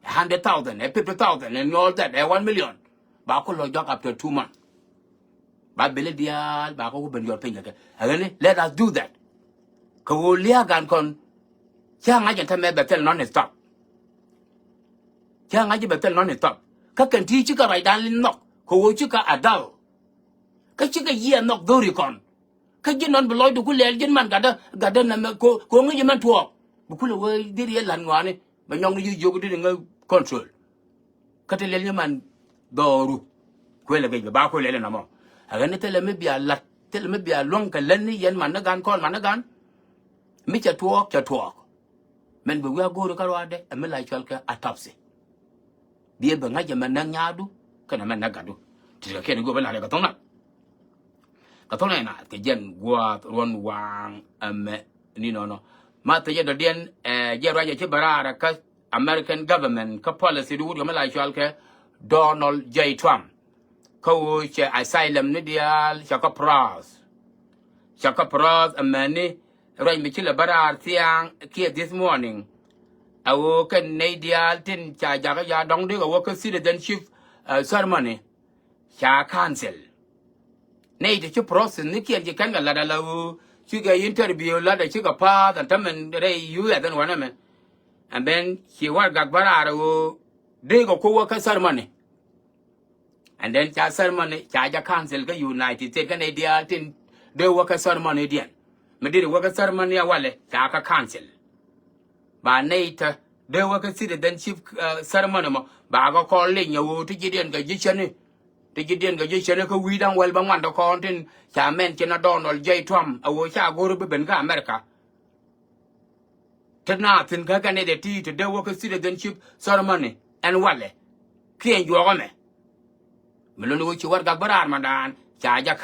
A hundred thousand, a fifty thousand and all that, a one million. Ba ku lɔ jɔk after two months. Ba bill in diaal ba ku ben yɔr piny kɛ kɛ. Ɛ ɣän ni, let us do that. Kɛ ɣöö lia̱a̱ gan kɔn. Cä ŋa̱c ɛn tämɛ bɛ thil nɔn stop. Cä ŋa̱c bɛ thil nɔn stop. Kä kɛn ti cikɛ ruacdan li nhɔk kɛ ɣöö cikɛ adult. Kä cikɛ yiëë nhɔk dho̱ri kɔn. Kä ji̱n nɔn bi lɔcdu ku lɛl ji̱n man gatdä, gatdä nɛmɛ ko, ko ŋäc mɛn tuɔɔk. Bi kulɛ wee diri yɛ la̱t ŋɔaani bɛ nyɔkni ji̱ jiök diri ŋä control. Kä ti lɛl nyɛ man dhɔru. Kuël ɛ gec bɛ ba kuël ɛlɛ nɔmɔ. Ɛ ɣän ni thilɛ mi bia la̱t, thilɛ mi bia luäŋ kɛ lät ni yɛn man ni gan kɔn man ni gan. Mi cɛ tuɔɔk, cɛ tuɔɔk. Mɛn bɛ wi̱i̱ a go̱o̱ri kä ruaadɛ ɛ mi la cɔl kɛ autopsy. Biɛ bɛ ŋa̱c ɛmɛ näk nyaadu kɛnɛ mɛ näk gatdu. Ti kɛ kiɛn i̱ go̱o̱p ɛ la̱t ɛ kɛ tho̱ŋ nath. Kɛ tho̱ŋ nath kɛ jɛn gua̱a̱th ruɔ̱n waaŋ ɛmɛ ni nɔnɔ. Ma thecɛ dɔ̱diɛn ɛ jɛ ruacɛ ci bɛ raar ɛ kä American government kä policy di wut kɛ mi la cɔal kɛ Donald J Trump. Kä ɣöö cɛ asylum ni diaal cɛ kä process. Cɛ kä process ɛmɛni ruac mi ci lɛ bä raar thia̱a̱ŋ kiɛ this morning. A ɣöö kɛn nɛy diaal tin ca jakä ja dɔ̱ŋ dee kɛ wä kä citizenship, uh, ceremony. Ca cancel. Nɛy ti ci process ni kiɛn ci kɛn kɛ lat ala ɣöö cikɛ interview lat a cikɛ pass and tämɛ rɛy U S ɛn wanɛ mɛ. And then ci warɛgak bä raar ɣöö dee kɛ kuɔ wä kä ceremony. And then ca ceremony ca jɛ cancel kä United States kä nɛy diaal tin dee wä kä ceremony diɛn. Mi diri wä kä ceremony a walɛ ca kä cancel. Ba nɛy tä dee wä kä citizenship, uh, ceremony mɔ ba kɛ kɔn liny a ɣöö ti ji̱ diɛn kɛ ji̱ cäni. Ti ji̱ diɛn kɛ ji̱ cäni kä wi̱i̱ da̱ŋ wäl bä ŋuan dɔ kɔn tin ca mɛn ci na Donald J Trump a ɣöö ca go̱r bi ben kä America. Ti na thi̱n kä kɛn i̱ dee ti ti dee wä kä citizenship ceremony ɛn walɛ. Kiɛn juɔk ɛmɛ. Mi luni wä ci warɛgak bä raar mandan ca jɛ